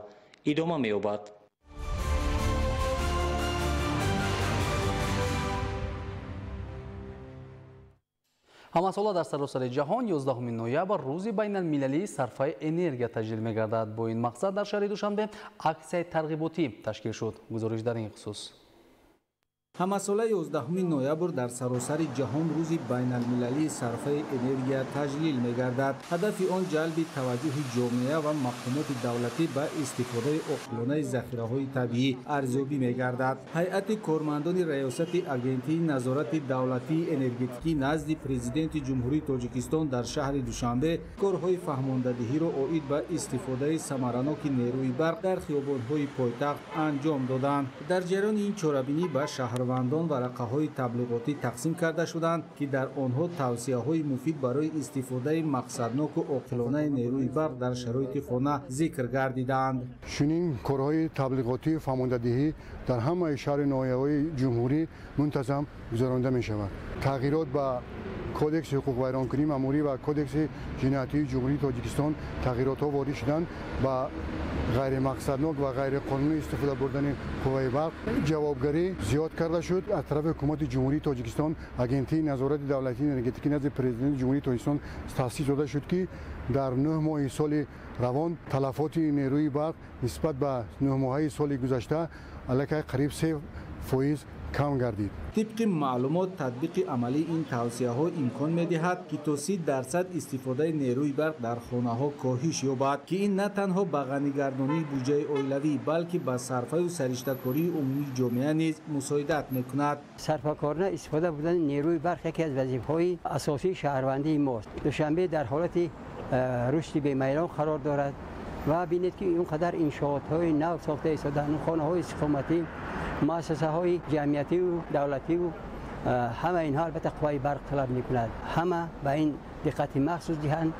идома меёбад. Ҳамасола дар саросари ҷаҳон 11 ноябр рӯзи байналмилалии сарфаи энергия таҷлил мегардад. Бо ин мақсад дар шаҳри Душанбе аксияи тарғиботӣ ташкил шуд. Гузориш дар ин хусус. Ҳамасола 11 ноябр дар саросари ҷаҳон рӯзи байналмилалии сарфаи энергия таҷлил мегардад. Ҳадафи он ҷалби таваҷҷӯҳи ҷомеа ва мақомоти давлатӣ ба истифодаи оқилонаи захираҳои табиӣ арзёбӣ мегардад. Ҳайати кормандони Раёсати Агентии назорати давлатии энергетикӣ назди Президенти Ҷумҳурии Тоҷикистон дар шаҳри Душанбе корҳои фаҳмондадиҳиро оид ба истифодаи самараноки нерӯи барқ дар хиёбонҳои пойтахт анҷом доданд. Дар ҷараёни ин чорабинӣ ба шаҳрвандон варақаҳои таблиғотӣ тақсим карда шуданд, ки дар онҳо тавсияҳои муфид барои истифодаи мақсадноку оқилонаи нерӯи барқ дар шароити хона зикр гардидаанд. Чунин корҳои таблиғотӣ фаҳмондадиҳӣ дар ҳамаи шаҳру ноҳияҳои ҷумҳурӣ мунтазам гузаронда мешавад. Тағйирот ба Кодекси ҳуқуқвайронкунии маъмурӣ ва Кодекси ҷиноятии Ҷумҳурии Тоҷикистон тағйиротҳо ворид шуданд ба ғайримақсаднок ва ғайриқонунӣ истифода бурдани қувваи барқ ҷавобгарӣ зиёд карда шуд. Аз тарафи Ҳукумати Ҷумҳурии Тоҷикистон Агентии назорати давлатии энергетикӣ назди Президенти Ҷумҳурии Тоҷикистон таъсис дода шуд, ки дар 9 моҳи соли равон талафоти нерӯи барқ нисбат ба 9 моҳаи соли гузашта аллакай қариб 3% кам гардид. Тибқи маълумот, татбиқи амалии ин тавсияҳо имкон медиҳад, ки то 30% истифодаи нерӯи барқ дар хонаҳо коҳиш ёбад, ки ин на танҳо ба ғанигардонии буҷаи оилавӣ, балки ба сарфаю сариштакории умумии ҷомеа низ мусоидат мекунад. Сарфакорона истифода бурдани нерӯи барқ яке аз вазифаҳои асосии шаҳрвандии мост. Душанбе дар ҳолати рушди бемайрон қарор дорад ва бинед, ки он қадар иншоотҳои нав сохта истодаанд, хонаҳои истиқоматӣ, муассисаҳои ҷамъиятиву давлативу ҳама инҳо албатта қувваи барқ талаб мекунад. Ҳама ба ин диққати махсус диҳанд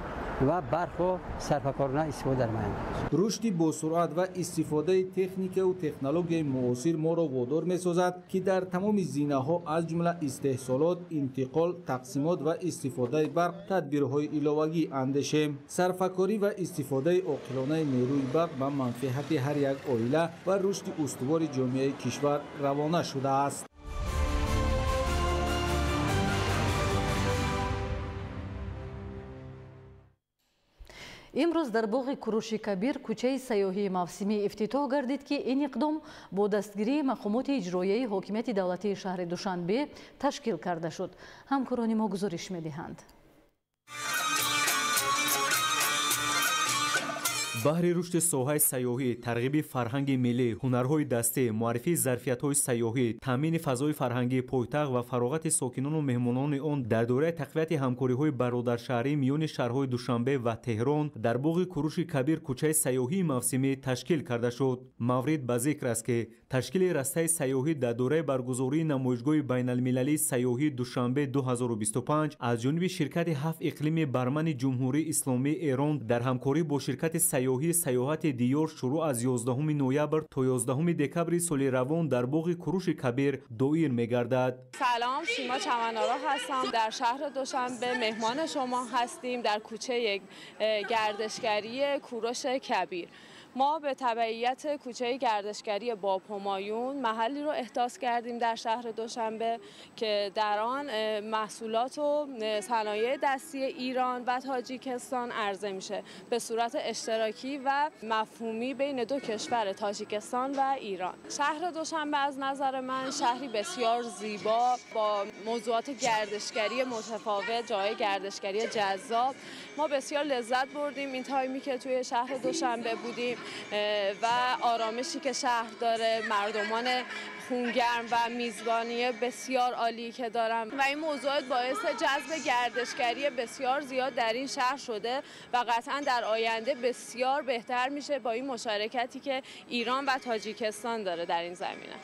ва барқро сарфакорона истифода намоянд. Рушди босуръат ва истифодаи техникаву технологияи муосир моро водор месозад, ки дар тамоми зинаҳо, аз ҷумла истеҳсолот, интиқол, тақсимот ва истифодаи барқ тадбирҳои иловагӣ андешем. Сарфакорӣ ва истифодаи оқилонаи нерӯи барқ ба манфиати ҳар як оила ва рушди устувори ҷомеаи кишвар равона шудааст. Имрӯз дар боғи Куруши Кабир кӯчаи сайёҳии мавсимӣ ифтитоҳ гардид, ки ин иқдом бо дастгирии мақомоти иҷроияи ҳокимияти давлатии шаҳри Душанбе ташкил карда шуд. Ҳамкорони мо гузориш медиҳанд. Баҳри рушди соҳаи сайёҳӣ, тарғиби фарҳанги миллӣ, ҳунарҳои дастӣ, муаррифии зарфиятҳои сайёҳӣ, таъмини фазои фарҳангии пойтахт ва фароғати сокинону меҳмонони он дар доираи тақвияти ҳамкориҳои бародаршаҳрӣ миёни шаҳрҳои Душанбе ва Теҳрон дар боғи Куруши Кабир кӯчаи сайёҳии мавсимӣ ташкил карда шуд. Маврид ба зикр аст, ки ташкили растаи сайёҳӣ дар доираи баргузории намоишгоҳи байналмилалии сайёҳии Душанбе 2025 аз ҷониби ширкати ҳафт иқлими бармани Ҷумҳурии Исломии Эрон дар ҳамкорӣ бо ширкати сайёҳии сайёҳати диёр шурӯъ аз 11 ноябр то 11 декабри соли равон дар боғи Куруши Кабир доир мегардад. Салом, Сима Чаманора ҳастам. Дар шаҳри Душанбе меҳмони шумо ҳастем дар кӯчаи гардишгарии Куруши Кабир. ما به تبعیت کوچه گردشگری باب همایون محلی رو احداث کردیم در شهر دوشنبه که در آن محصولات و صنایع دستی ایران و تاجیکستان عرضه میشه به صورت اشتراکی و مفهومی بین دو کشور تاجیکستان و ایران. شهر دوشنبه از نظر من شهری بسیار زیبا با موضوعات گردشگری متفاوت، جای گردشگری جذاب. ما بسیار لذت بردیم این تایمی که توی شهر دوشنبه بودیم و آرامشی که شهر داره، مردمان خونگرم و میزبانی بسیار عالی که دارن و این موضوعات باعث جذب گردشگری بسیار زیاد در این شهر شده و قطعا در آینده بسیار بهتر میشه با این مشارکتی که ایران و تاجیکستان داره در این زمینه.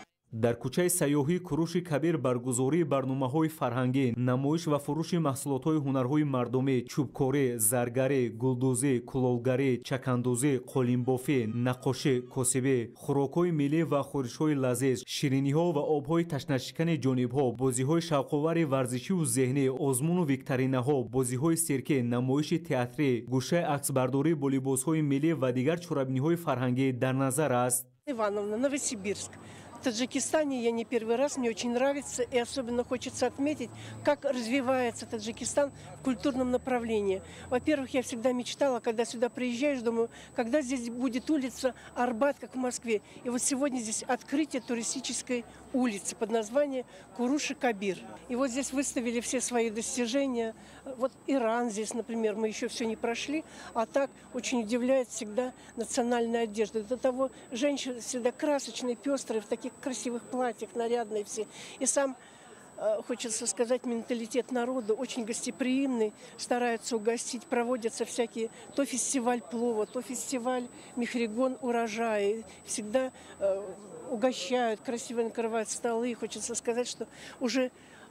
Дар кӯчаи сайёҳии Куруши Кабир баргузории барномаҳои фарҳангӣ, намоиш ва фурӯши маҳсулотҳои ҳунарҳои мардумӣ, чӯбкорӣ, заргарӣ, гулдӯзӣ, кулолгарӣ, чакандӯзӣ, қолинбофӣ, наққошӣ, косибӣ, хӯрокҳои миллӣ ва хӯришҳои лазиз, шириниҳо ва обҳои ташнашикани ҷонибҳо, бозиҳои шавқовари варзишиву зеҳнӣ, озмуну викторинаҳо, бозиҳои сиркӣ, намоиши театрӣ, гӯшаи аксбардорӣ бо либосҳои миллӣ ва дигар чорабиниҳои фарҳангӣ дар назар аст. Ивановна, Новосибирск. В Таджикистане я не первый раз, мне очень нравится, и особенно хочется отметить, как развивается Таджикистан в культурном направлении. Во-первых, я всегда мечтала, когда сюда приезжаешь, думаю, когда здесь будет улица Арбат, как в Москве. И вот сегодня здесь открытие туристической улице под названием Куруши Кабир. И вот здесь выставили все свои достижения. Вот Иран здесь, например, мы еще все не прошли, а так очень удивляет всегда национальная одежда. До того женщины всегда красочные, пестрые, в таких красивых платьях, нарядные все. И сам, хочется сказать, менталитет народа очень гостеприимный, стараются угостить, проводятся всякие, то фестиваль плова, то фестиваль мехригон урожая. Всегда угощают, красиво накрывают столы. Хочется сказать, что уже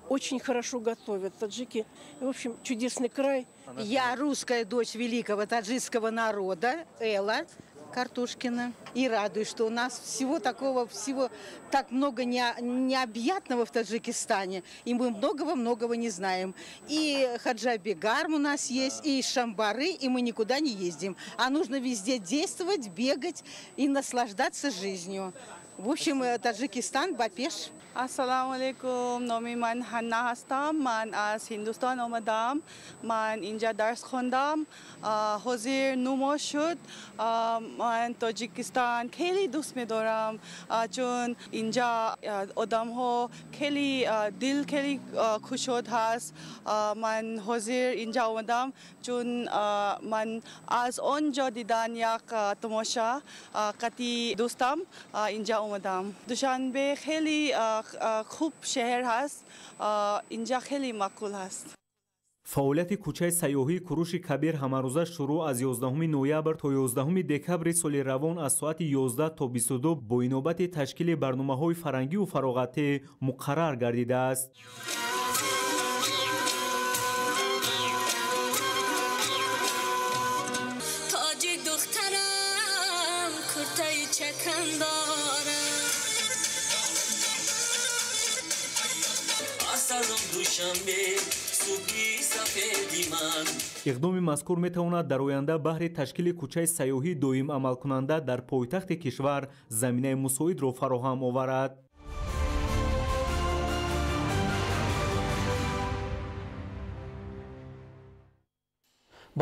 очень хорошо готовят таджики. В общем, чудесный край. Я русская дочь великого таджикского народа Элла Картушкина. И радуюсь, что у нас всего такого, всего так много необъятного в Таджикистане. И мы многого-многого не знаем. И Хаджабегарм у нас есть, и Шамбары, и мы никуда не ездим. А нужно везде действовать, бегать и наслаждаться жизнью. В общем, Таджикистан, Бапеш. Ассаламу алейкум, номи ман Ханна ҳастам. Ман аз Ҳиндустон омадам. Ман инҷа дарс хондам. Ҳозир 9 моҳ шуд. Ман Тоҷикистон хеле дӯст медорам, чун инҷа одамҳо хеле дил хеле кушод ҳаст. Ман ҳозир инҷа омадам, чун ман аз он ҷо дидан як тамоша қати дӯстам инҷа омадам. Душанбе хеле хуб шаҳр ҳаст, инҷа хеле маъқул ҳаст. Фаъолияти кӯчаи сайёҳии Куруши Кабир ҳамарӯза шурӯъ аз 11 ноябр то 11 декабри соли равон аз соати 11 то 22 бо инобати ташкили барномаҳои фарҳангию фароғатӣ муқаррар гардидааст. Тоҷик духтарам куртаи чакан дорам. Иқдоми мазкур метавонад дар оянда баҳри ташкили кӯчаи сайёҳии доим амалкунанда дар пойтахти кишвар заминаи мусоидро фароҳам оварад.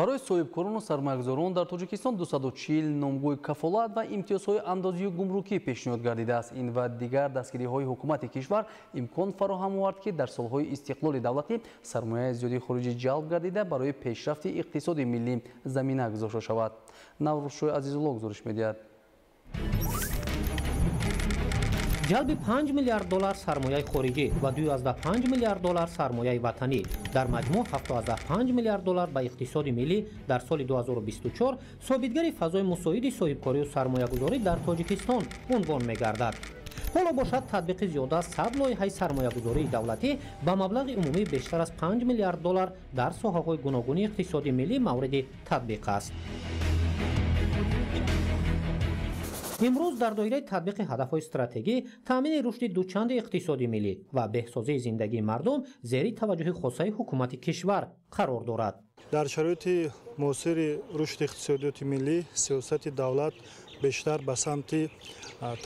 Барои соҳибкорону сармоягузорон дар Тоҷикистон 240 номгӯи кафолат ва имтиёзҳои андозию гумрукӣ пешниҳод гардидааст. Ин ва дигар дастгириҳои ҳукумати кишвар имкон фароҳам овард, ки дар солҳои истиқлоли давлатӣ сармояи зиёди хориҷӣ ҷалб гардида барои пешрафти иқтисоди миллӣ замина гузошта шавад. Наврӯзшоҳи Азизулло гузориш медиҳад. Ҷалби 5 миллиард доллар сармояи хориҷӣ ва 2,5 миллиард доллар сармояи ватанӣ, дар маҷмӯъ 7,5 миллиард доллар ба иқтисоди миллӣ дар соли 2024 собитгари фазои мусоиди соҳибкорию сармоягузорӣ дар Тоҷикистон унвон мегардад. Ҳоло бошад татбиқи зиёда аз 100 лоиҳаи сармоягузории давлатӣ ба маблағи умумӣ бештар аз 5 миллиард доллар дар соҳаҳои гуногуни иқтисоди миллӣ мавриди татбиқ аст. Имрӯз дар доираи татбиқи ҳадафҳои стратегӣ таъмини рушди дучанди иқтисоди миллӣ ва беҳсозии зиндагии мардум зери таваҷҷӯҳи хосаи ҳукумати кишвар қарор дорад. Дар шароити муосири рушди иқтисодиёти миллӣ сиёсати давлат бештар ба самти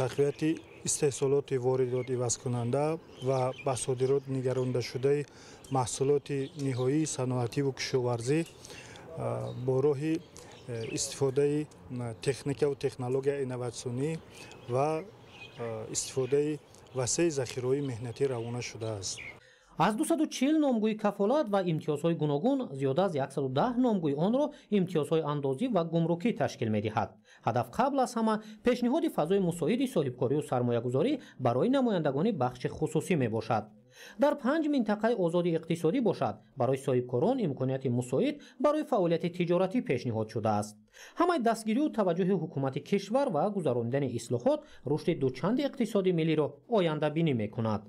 тақвияти истеҳсолоти воридот ивазкунанда ва ба содирот нигарондашудаи маҳсулоти ниҳоии саноативу кишоварзӣ бо роҳи истифодаи техникаву технология инноватсионӣ ва истифодаи васеи захираҳои меҳнатӣ равона шудааст. Аз 240 номгӯи кафолат ва имтиёзҳои гуногун зиёда аз 110 номгӯи онро имтиёзҳои андозӣ ва гумрукӣ ташкил медиҳад. Ҳадаф қабл аз ҳама пешниҳоди фазои мусоиди соҳибкорию сармоягузорӣ барои намояндагони бахши хусусӣ мебошад. Дар 5 минтақаи озоди иқтисодӣ бошад, барои соҳибкорон имконияти мусоид барои фаъолияти тиҷоратӣ пешниҳод шудааст. Ҳамаи дастгирию таваҷҷӯҳи ҳукумати кишвар ва гузаронидани ислоҳот рушди дучанди иқтисоди миллиро ояндабинӣ мекунад.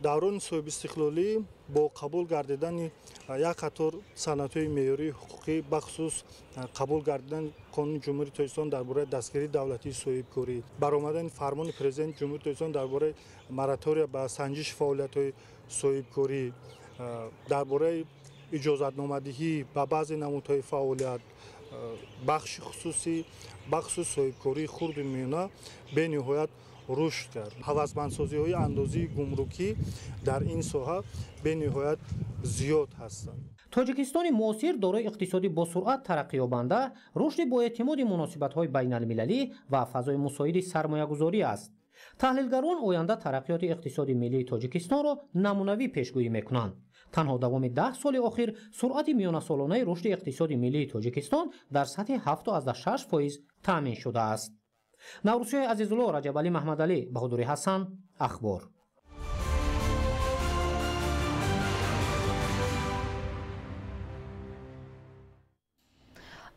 Даврони соҳибистиқлолӣ бо қабул гардидани як қатор санадҳои меъёрии ҳуқуқӣ, бахусус қабул гардидани Қонуни Ҷумҳурии Тоҷикистон дар бораи дастгирии давлатии соҳибкорӣ, баромадани фармони Президенти Ҷумҳурии Тоҷикистон дар бораи моратория ба санҷиши фаъолиятҳои соҳибкорӣ, дар бораи иҷозатномадиҳӣ ба баъзе намудҳои фаъолият, бахши хусусӣ, бахусус соҳибкории хурду миёна бениҳоят рушд кард. Ҳавасмандсозиҳои андозии гумрукӣ дар ин соҳа бениҳоят зиёд ҳастанд. Тоҷикистони муосир дорои иқтисоди босуръат тараққиёбанда, рушди боэътимоди муносибатҳои байналмилалӣ ва фазои мусоиди сармоягузорӣ аст. Таҳлилгарон оянда тараққиёти иқтисоди миллии Тоҷикистонро намунавӣ пешгӯӣ мекунанд. Танҳо давоми 10 соли охир суръати миёнасолонаи рушди иқтисоди миллии Тоҷикистон дар сатҳи 7,6% таъмин шудааст. Наврӯзшоҳи Азизулло, Раҷабалӣ Маҳмадалӣ, Баҳодури Ҳасан, Ахбор.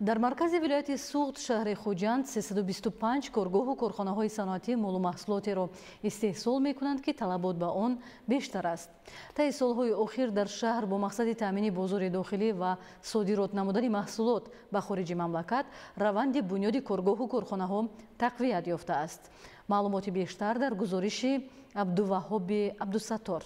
Дар маркази вилояти Суғд шаҳри Хуҷанд 325 коргоҳу корхонаҳои саноатӣ молу маҳсулотеро истеҳсол мекунанд, ки талабот ба он бештар аст. Таи солҳои охир дар шаҳр бо мақсади таъмини бозори дохилӣ ва содирот намудани маҳсулот ба хориҷи мамлакат раванди бунёди коргоҳу корхонаҳо тақвият ёфтааст. Маълумоти бештар дар гузориши Абдуваҳоби Абдусаттор.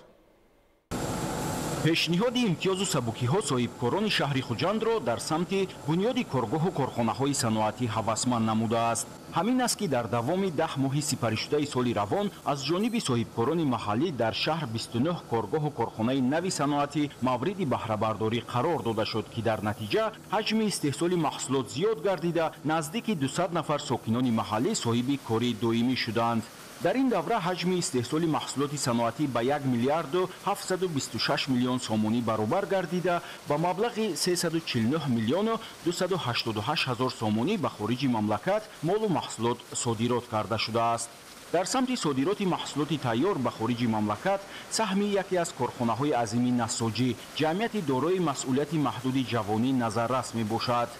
Пешниҳоди имтиёзу сабукиҳо соҳибкорони шаҳри Хуҷандро дар самти бунёди коргоҳу корхонаҳои саноатӣ ҳавасманд намудааст. Ҳамин аст, ки дар давоми 10 моҳи сипаришудаи соли равон аз ҷониби соҳибкорони маҳаллӣ дар шаҳр 29 коргоҳу корхонаи нави саноатӣ мавриди баҳрабардорӣ қарор дода шуд, ки дар натиҷа ҳаҷми истеҳсоли маҳсулот зиёд гардида, наздики 200 нафар сокинони маҳаллӣ соҳиби кори доимӣ шуданд. Дар ин давра ҳаҷми истеҳсоли маҳсулоти саноатӣ ба 1 миллиарду 726 миллион сомонӣ баробар гардида, ба маблағи 349 миллиону 288 ҳазор сомонӣ ба хориҷи мамлакат молу маҳсулот содирот карда шудааст. Дар самти содироти маҳсулоти тайёр ба хориҷи мамлакат саҳми яке аз корхонаҳои азими насоҷӣ, ҷамъияти дорои масъулияти маҳдуди ҷавонӣ назаррас мебошад.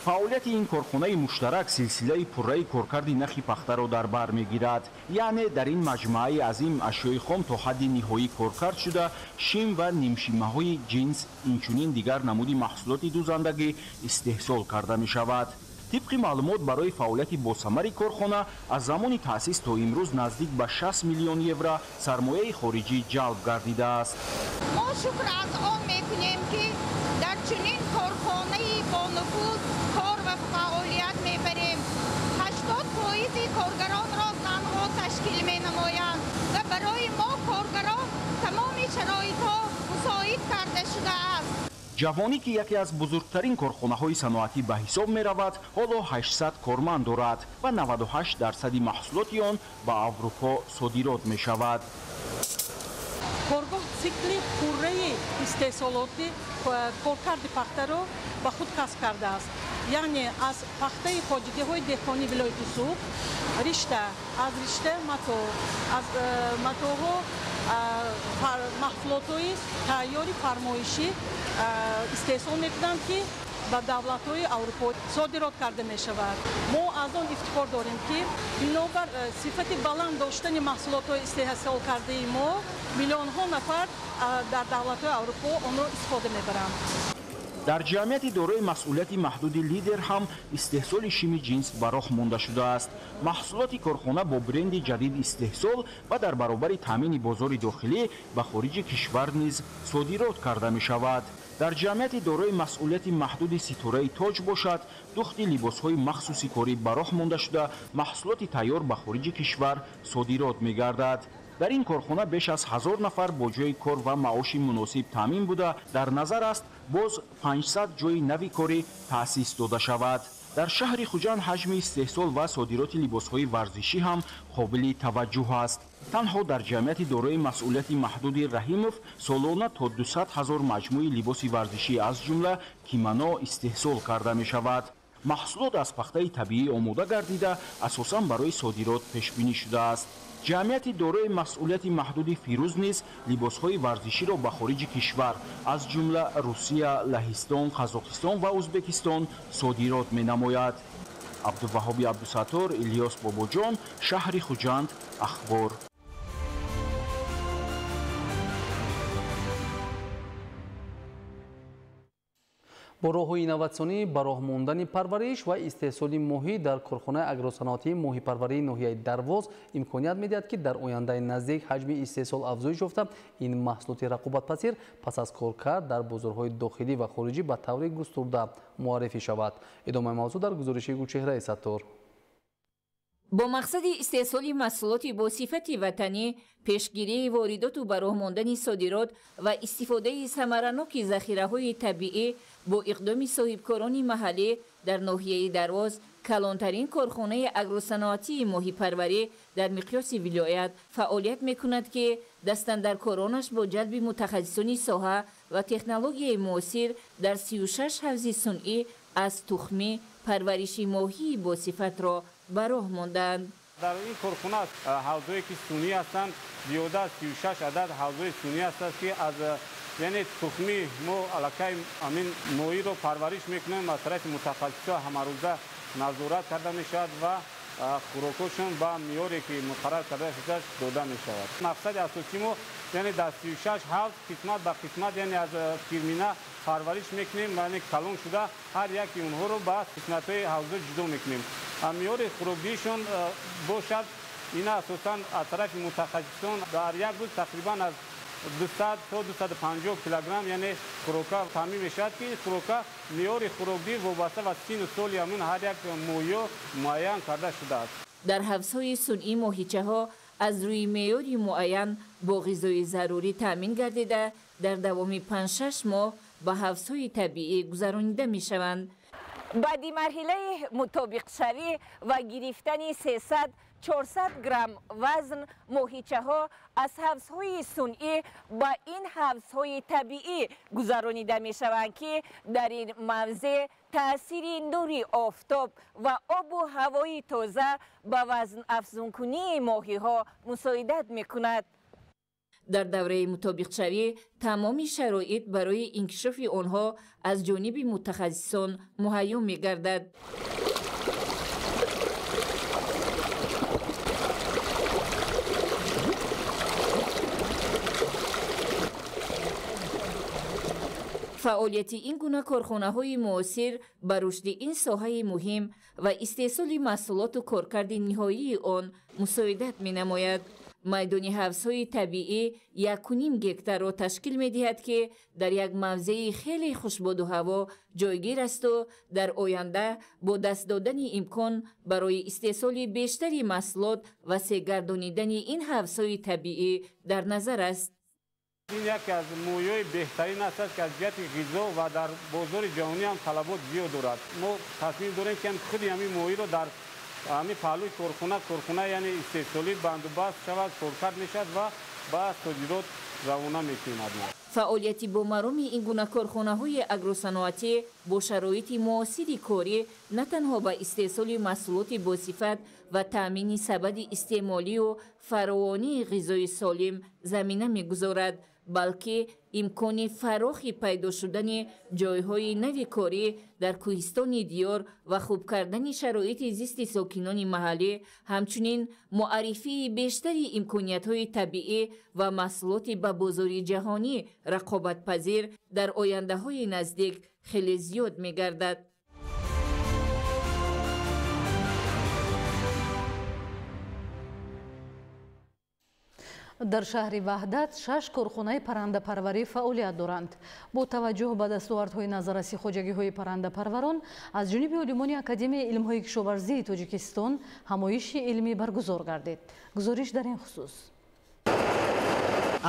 Фаъолияти ин корхонаи муштарак силсилаи пурраи коркарди нахи пахтаро дар бар мегирад. Яъне дар ин маҷмӯаи азим ашёи хом то ҳадди ниҳоӣ коркард шуда, шим ва нимшимаҳои ҷинс, инчунин дигар намуди маҳсулоти дузандагӣ истеҳсол карда мешавад. Тибқи маълумот, барои фаъолияти босамари корхона аз замони таъсис то имрӯз наздик ба 6 миллион евро сармояи хориҷӣ ҷалб гардидааст. Мо шукр аз он мекунем, ки дар чунин корхонаи бонуфуз кор ва фаъолият мебарем. 80% коргаронро занҳо ташкил менамоянд ва барои мо коргарон тамоми шароитҳо мусоид карда шудааст. Ҷавонӣ, ки яке аз бузургтарин корхонаҳои саноатӣ ба ҳисоб меравад, ҳоло 800 корманд дорад ва 98% маҳсулоти он ба Аврупо содирот мешавад. Коргоҳ цикли пурраи истеҳсолоти коркарди пахтаро ба худ касб кардааст. Яъне аз пахтаи хоҷагиҳои деҳқонии вилояти Суғд ришта, аз ришта матоъ, аз матоъҳо маҳсулотҳои тайёри фармоишӣ истеҳсол мекунанд, ки ба давлатҳои Аврупо содирот карда мешавад. Мо аз он ифтихор дорем, ки бинобар сифати баланд доштани маҳсулотҳои истеҳсол кардаи мо миллионҳо нафар дар давлатҳои Аврупо онро истифода мебаранд. Дар ҷамъияти дорои масъулияти маҳдуди Лидер ҳам истеҳсоли шими ҷинс ба роҳ монда шудааст. Маҳсулоти корхона бо бренди ҷадид истеҳсол ва дар баробари таъмини бозори дохилӣ ба хориҷи кишвар низ содирот карда мешавад. Дар ҷамъияти дорои масъулияти маҳдуди Ситораи Тоҷ бошад, духти либосҳои махсуси корӣ ба роҳ монда шуда, маҳсулоти тайёр ба хориҷи кишвар содирот мегардад. Дар ин корхона беш аз 1000 нафар бо ҷойи кор ва маоши муносиб таъмин буда, дар назар аст боз 500 ҷойи нави корӣ таъсис дода шавад. Дар шаҳри Хуҷанд ҳаҷми истеҳсол ва содироти либосҳои варзишӣ ҳам қобили таваҷҷӯҳ аст. Танҳо дар ҷамъияти дорои масъулияти маҳдуди Раҳимов солона то 200 ҳазор маҷмӯи либоси варзишӣ аз ҷумла кимоно истеҳсол карда мешавад. Маҳсулот аз пахтаи табиӣ омода гардида, асосан барои содирот пешбинӣ шудааст. Ҷамъияти дорои масъулияти маҳдуди Фирӯз низ либосҳои варзиширо ба хориҷи кишвар, аз ҷумла Русия, Лаҳистон, Қазоқистон ва Ӯзбекистон содирот менамояд. Абдуваҳоби Абдусаттор, Илёс Бобоҷон, шаҳри Хуҷанд, Ахбор. Бо роҳҳои инноватсионӣ ба роҳ мондани парвариш ва истеҳсоли моҳӣ дар корхонаи агросаноатии моҳипарварии ноҳияи Дарвоз имконият медиҳад, ки дар ояндаи наздик ҳаҷми истеҳсол афзоиш ёфта, ин маҳсулоти рақобатпазир пас аз коркард дар бозорҳои дохилӣ ва хориҷӣ ба таври густурда муаррифӣ шавад. Идомаи мавзӯъ дар гузориши Гулчеҳраи Саттор. Бо мақсади истеҳсоли маҳсулоти бо сифати ватанӣ, пешгирии воридоту ба роҳ мондани содирот ва истифодаи самараноки захираҳои табиӣ бо иқдоми соҳибкорони маҳаллӣ дар ноҳияи Дарвоз Калонтарин корхонаи агросаноатии моҳипарварӣ дар миқёси вилоят фаъолият мекунад, ки дастандаркоронаш бо ҷалби мутахассисони соҳа ва технологияи муосир дар 36 ҳавзи сунъӣ аз тухмӣ парвариши моҳии босифатро ба роҳ мондаанд. Дар ин корхона ҳавзҳое ки сунъӣ ҳастанд, зиёда аз 36 адад ҳавзҳои сунъӣ ҳастанд, ки аз яъне тухмӣ мо аллакай ҳамин моҳиро парвариш мекунем. Аз тарафи мутахассисҳо ҳамарӯза назорат карда мешавад ва хӯрокҳошон ба меъёре ки муқаррар карда шудааст дода мешавад. Мақсади асосии мо яъне дар 36 ҳавз қисмат ба қисмат, яъне аз фирмина парвариш мекунем, яъне калон шуда ҳар яки онҳоро ба қисматҳои ҳавзҳо ҷудо мекунем. Меъёри хӯрокдиҳишон бошад, ина асосан аз тарафи мутахассисон дар як рӯз тақрибан аз 200 то 250 килограмм яъне хӯрока таъмин мешавад, ки хӯрока меъёри хӯрокдиҳӣ вобаста ба сину соли ҳамин ҳар як моҳиё муайян карда шудааст. Дар ҳавзҳои сунъӣ моҳичаҳо аз рӯи меъёри муайян бо ғизои зарурӣ таъмин гардида, дар давоми 5-6 моҳ ба ҳавзҳои табиӣ гузаронида мешаванд. Баъди марҳилаи мутобиқшавӣ ва гирифтани 300-400 грамм вазн, моҳичаҳо аз ҳавзҳои сунъӣ ба ин ҳавзҳои табиӣ гузаронида мешаванд, ки дар ин мавзеъ таъсири нури офтоб ва обу ҳавои тоза ба вазнафзункунии моҳиҳо мусоидат мекунад. Дар давраи мутобиқшавӣ тамоми шароит барои инкишофи онҳо аз ҷониби мутахассисон муҳайё мегардад. Фаъолияти ин гуна корхонаҳои муосир ба рушди ин соҳаи муҳим ва истеҳсоли маҳсулоту коркарди ниҳоии он мусоидат менамояд. Майдони ҳавзҳои табиӣ 1,5 гектарро ташкил медиҳад, ки дар як мавзеи хеле хушбоду ҳаво ҷойгир асту дар оянда бо даст додани имкон барои истеҳсоли бештари маҳсулот ва сегардонидани ин ҳавзҳои табиӣ дар назар аст. Ин яке аз моҳиҳои беҳтарин аст, ки аз ҷиҳати ғизо ва дар бозори ҷаҳонӣ ҳам талабот зиёд дорад. Мо тасмим дорем, ки худи ҳамин моҳиро дар ҳамин паҳлӯи корхона яъне истеҳсолӣ бандубаст шавад, коркард мешавад ва ба содирот равона мекунад. Фаъолияти бомароми ин гуна корхонаҳои агросаноатӣ бо шароити муосири корӣ на танҳо ба истеҳсоли маҳсулоти босифат ва таъмини сабади истеъмолию фаровонии ғизои солим замина мегузорад, балки имкони фарохи пайдо шудани ҷойҳои нави корӣ дар кӯҳистони диёр ва хуб кардани шароити зисти сокинони маҳаллӣ, ҳамчунин муаррифии бештари имкониятҳои табиӣ ва маҳсулоти ба бозори ҷаҳонӣ рақобатпазир дар ояндаҳои наздик хеле зиёд мегардад. Дар шаҳри Ваҳдат 6 корхонаи паррандапарварӣ фаъолият доранд. Бо таваҷҷӯҳ ба дастовардҳои назарраси хоҷагиҳои паррандапарварон аз ҷониби олимони Академияи илмҳои кишоварзии Тоҷикистон ҳамоиши илмӣ баргузор гардид. Гузориш дар ин хусус.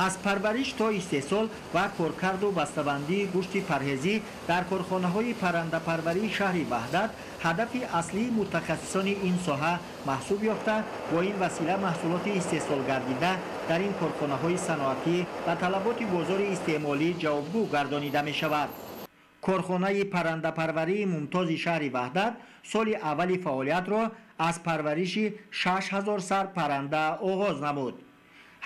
Аз парвариш то истеҳсол ва коркарду бастабандии гӯшти парҳезӣ дар корхонаҳои паррандапарварии шаҳри Ваҳдат ҳадафи аслии мутахассисони ин соҳа маҳсуб ёфта, бо ин васила маҳсулоти истеҳсолгардида дар ин корхонаҳои саноатӣ ба талаботи бозори истеъмолӣ ҷавобгӯ гардонида мешавад. Корхонаи паррандапарварии мумтози шаҳри Ваҳдат соли аввали фаъолиятро аз парвариши 6000 сар парранда оғоз намуд.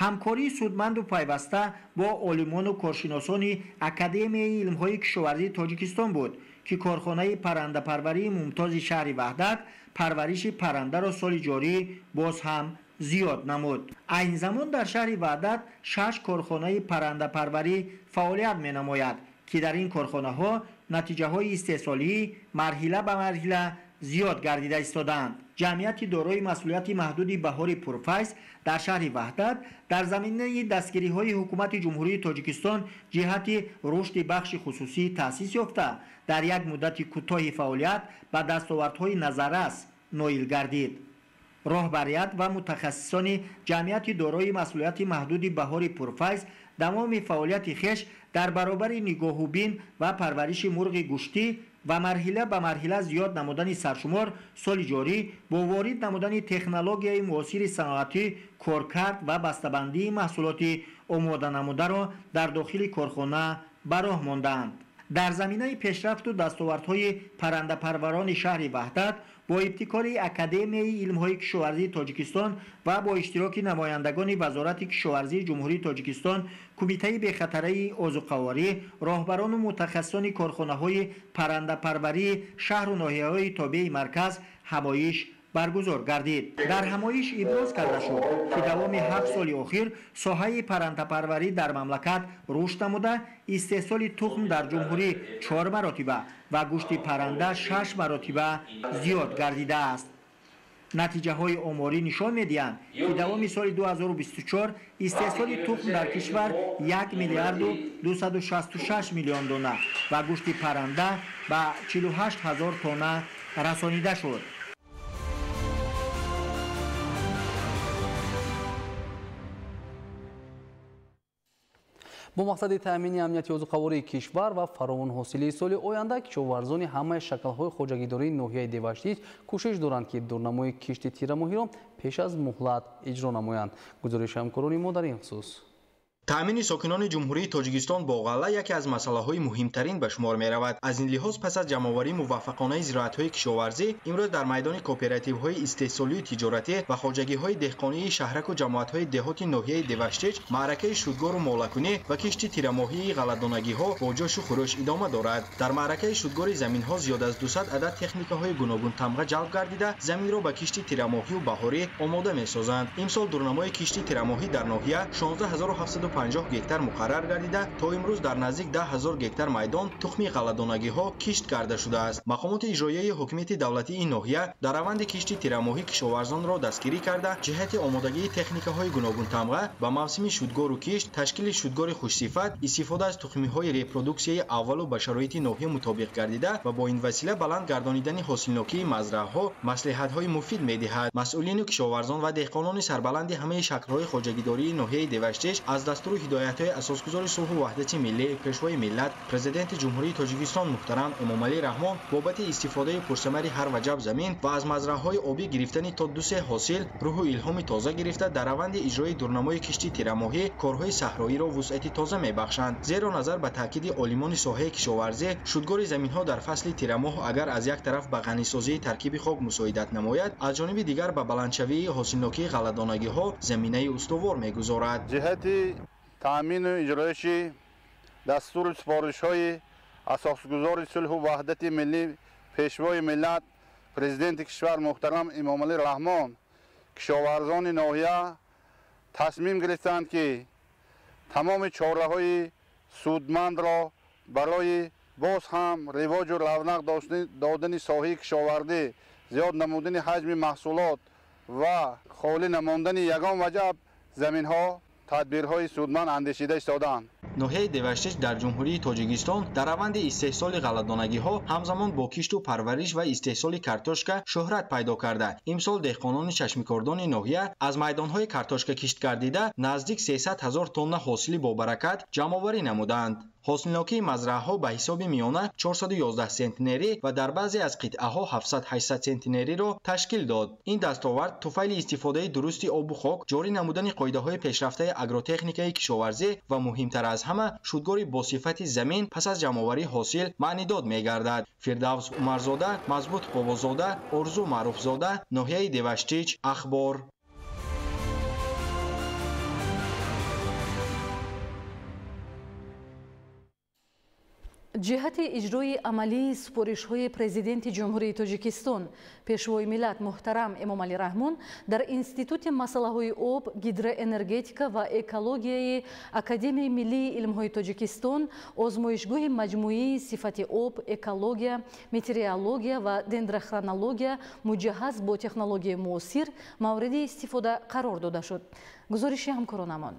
Ҳамкории судманду пайваста бо олимону коршиносони Академияи илмҳои кишоварзии Тоҷикистон буд, ки корхонаи паррандапарварии мумтози шаҳри Ваҳдат парвариши паррандаро соли ҷорӣ боз ҳам зиёд намуд. Айни замон дар шаҳри Ваҳдат 6 корхонаи паррандапарварӣ фаъолият менамояд, ки дар ин корхонаҳо натиҷаҳои истеҳсолӣ марҳила ба марҳила зиёд гардида истодаанд. Ҷамъияти дорои масъулияти маҳдуди Баҳори Пурфайз дар шаҳри Ваҳдат дар заминаи дастгириҳои ҳукумати Ҷумҳурии Тоҷикистон ҷиҳати рушди бахши хусусӣ таъсис ёфта, дар як муддати кӯтоҳи фаъолият ба дастовардҳои назаррас ноил гардид. Роҳбарият ва мутахассисони ҷамъияти дорои масъулияти маҳдуди Баҳори Пурфайз Давоми фаъолияти хеш дар баробари нигоҳубин ва парвариши мурғи гӯштӣ ва марҳила ба марҳила зиёд намудани саршумор, соли ҷорӣ бо ворид намудани технологияи муосири саноатӣ, коркард ва бастабандии маҳсулоти омоданамударо дар дохили корхона ба роҳ мондаанд. Дар заминаи пешрафту дастовардҳои паррандапарварони шаҳри Ваҳдат бо ибтикори Академияи илмҳои кишоварзии Тоҷикистон ва бо иштироки намояндагони Вазорати кишоварзии Ҷумҳурии Тоҷикистон, Кумитаи бехатарии озуқаворӣ, роҳбарону мутахассисони корхонаҳои паррандапарварии шаҳру ноҳияҳои тобеи марказ ҳамоиш баргузор гардид. Дар ҳамоиш иброз карда шуд, ки давоми 7 соли охир соҳаи паррандапарварӣ дар мамлакат рушд намуда, истеҳсоли тухм дар ҷумҳурӣ 4 маротиба ва гӯшти парранда 6 маротиба зиёд гардидааст. Натиҷаҳои оморӣ нишон медиҳанд, ки давоми соли 2024 истеҳсоли тухм дар кишвар 1 миллиарду 266 миллион дона ва гӯшти парранда ба 48 ҳазор тонна расонида шуд. Бо мақсади таъмини амнияти озуқавории кишвар ва фаровонҳосилии соли оянда, кишоварзони ҳамаи шаклҳои хоҷагидории ноҳияи Деваштич кӯшиш доранд, ки дурнамои кишти тирамоҳиро пеш аз муҳлат иҷро намоянд. Гузориши ҳамкорони мо дар ин хусус. Таъмини сокинони Ҷумҳурии Тоҷикистон бо ғалла яке аз масъалаҳои муҳимтарин ба шумор меравад. Аз ин лиҳоз пас аз ҷамъоварии муваффақонаи зироатҳои кишоварзӣ, имрӯз дар майдони кооперативҳои истеҳсолию тиҷоратӣ ва хоҷагиҳои деҳқонии шаҳраку ҷамоатҳои деҳоти ноҳияи Деваштич маъракаи шудгору молакунӣ ва кишти тирамоҳии ғалладонагиҳо бо ҷошу хурӯш идома дорад. Дар маъракаи шудгори заминҳо зиёд аз 200 адад техникаҳои гуногунтамға ҷалб гардида, заминро ба кишти тирамоҳию баҳорӣ омода месозанд. Имсол дурнамои кишти тирамоҳӣ дар ноҳия 16750 гектар муқаррар гардида, то имрӯз дар наздик 10 000 гектар майдон тухми ғалладонагиҳо кишт карда шудааст. Мақомоти иҷроияи ҳокимияти давлатии ин ноҳия дар раванди кишти тирамоҳӣ кишоварзонро дастгирӣ карда, ҷиҳати омодагии техникаҳои гуногунтамға ба мавсими шудгору кишт, ташкили шудгори хушсифат, истифода аз тухмиҳои репродуксияи аввалу ба шароити ноҳия мутобиқ гардида ва бо ин васила баланд гардонидани ҳосилнокии мазраъҳо маслиҳатҳои муфид медиҳад. Масъулину кишоварзон ва деҳқонони сарбаланди ҳамаи шаклҳои хоҷагидории ноҳияи Деваштич аз дастуру ҳидоятҳои асосгузори сулҳу ваҳдати миллӣ, Пешвои миллат, Президенти Ҷумҳурии Тоҷикистон муҳтарам Эмомалӣ Раҳмон бобати истифодаи пурсамари ҳар ваҷаб замин ва аз мазраъҳои обӣ гирифтани то 2-3 ҳосил рӯҳу илҳоми тоза гирифта, дар раванди иҷрои дурнамои кишти тирамоҳӣ корҳои саҳроиро вусъати тоза мебахшанд. Зеро назар ба таъкиди олимони соҳаи кишоварзӣ, шудгори заминҳо дар фасли тирамоҳ агар аз як тараф ба ғанисозии таркиби хок мусоидат намояд, аз ҷониби дигар ба баландшавии ҳосилнокии ғалладонагиҳо заминаи устувор мегузорад. Ҷиҳати таъмину иҷроиши дастуру супоришҳои асосгузори сулҳу ваҳдати миллӣ, Пешвои миллат, Президенти кишвар муҳтарам Эмомалӣ Раҳмон, кишоварзони ноҳия тасмим гирифтанд, ки тамоми чораҳои судмандро барои боз ҳам ривоҷу равнақ додани соҳаи кишовардӣ, зиёд намудани ҳаҷми маҳсулот ва холӣ намондани ягон ваҷаб заминҳо тадбирҳои судманд андешида истодаанд. Ноҳияи Деваштич дар Ҷумҳурии Тоҷикистон дар раванди истеҳсоли ғалладонагиҳо ҳамзамон бо кишту парвариш ва истеҳсоли картошка шӯҳрат пайдо карда. Имсол деҳқонони чашмикордони ноҳия аз майдонҳои картошка кишт гардида наздик 300 000 тонна ҳосили бобаракат ҷамъоварӣ намуданд. Ҳосилнокии мазраъҳо ба ҳисоби миёна 411 сентнерӣ ва дар баъзе аз қитъаҳо 700-800 сентнериро ташкил дод. Ин дастовард туфайли истифодаи дурусти обу хок, ҷорӣ намудани қоидаҳои пешрафтаи агротехникаи кишоварзӣ ва муҳимтар аз ҳама шудгори босифати замин пас аз ҷамъоварии ҳосил маънидод мегардад. Фирдавс Умарзода, Мазбут Бобозода, Орзу Маъруфзода, ноҳияи Деваштич, Ахбор. Ҷиҳати иҷрои амалии супоришҳои Президенти Ҷумҳурии Тоҷикистон, Пешвои миллат муҳтарам Эмомалӣ Раҳмон дар Институти масъалаҳои об, гидроэнергетика ва экологияи Академияи миллии илмҳои Тоҷикистон озмоишгоҳи маҷмӯии сифати об, экология, метеорология ва дендрохронология муҷаҳҳаз бо технологияи муосир мавриди истифода қарор дода шуд. Гузориши ҳамкоронамон.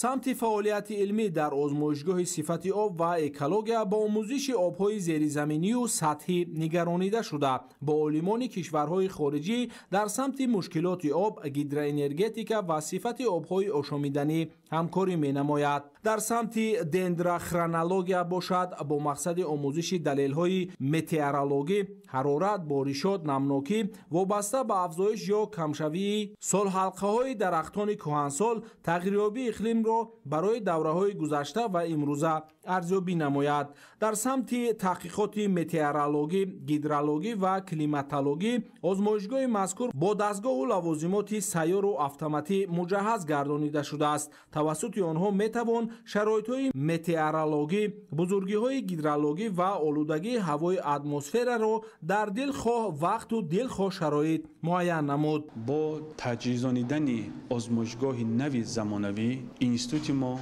Самти фаъолияти илмӣ дар озмоишгоҳи сифати об ва экология ба омӯзиши обҳои зеризаминию сатҳӣ нигаронида шуда, бо олимони кишварҳои хориҷӣ дар самти мушкилоти об, гидроэнергетика ва сифати обҳои ошомиданӣ ҳамкорӣ менамояд. Дар самти дендрохронология бошад, бо мақсади омӯзиши далелҳои метеорологӣ, ҳарорат, боришот, намнокӣ вобаста ба афзоиш ё камшавии солҳалқаҳои дарахтони кӯҳансол, тағйирёбии иқлимро барои давраҳои гузашта ва имрӯза арзёбӣ намояд. Дар самти таҳқиқоти метеорологӣ, гидрологӣ ва климатологӣ озмоишгоҳи мазкур бо дастгоҳу лавозимоти сайёру автоматӣ муҷаҳҳаз гардонида шудааст. Тавассути онҳо метавон шароитҳои метеорологӣ, бузургиҳои гидрологӣ ва олудагии ҳавои атмосфераро дар дилхоҳ вақту дилхоҳ шароит муайян намуд. Бо таҷҳизонидани озмоишгоҳи нави замонавӣ институти мо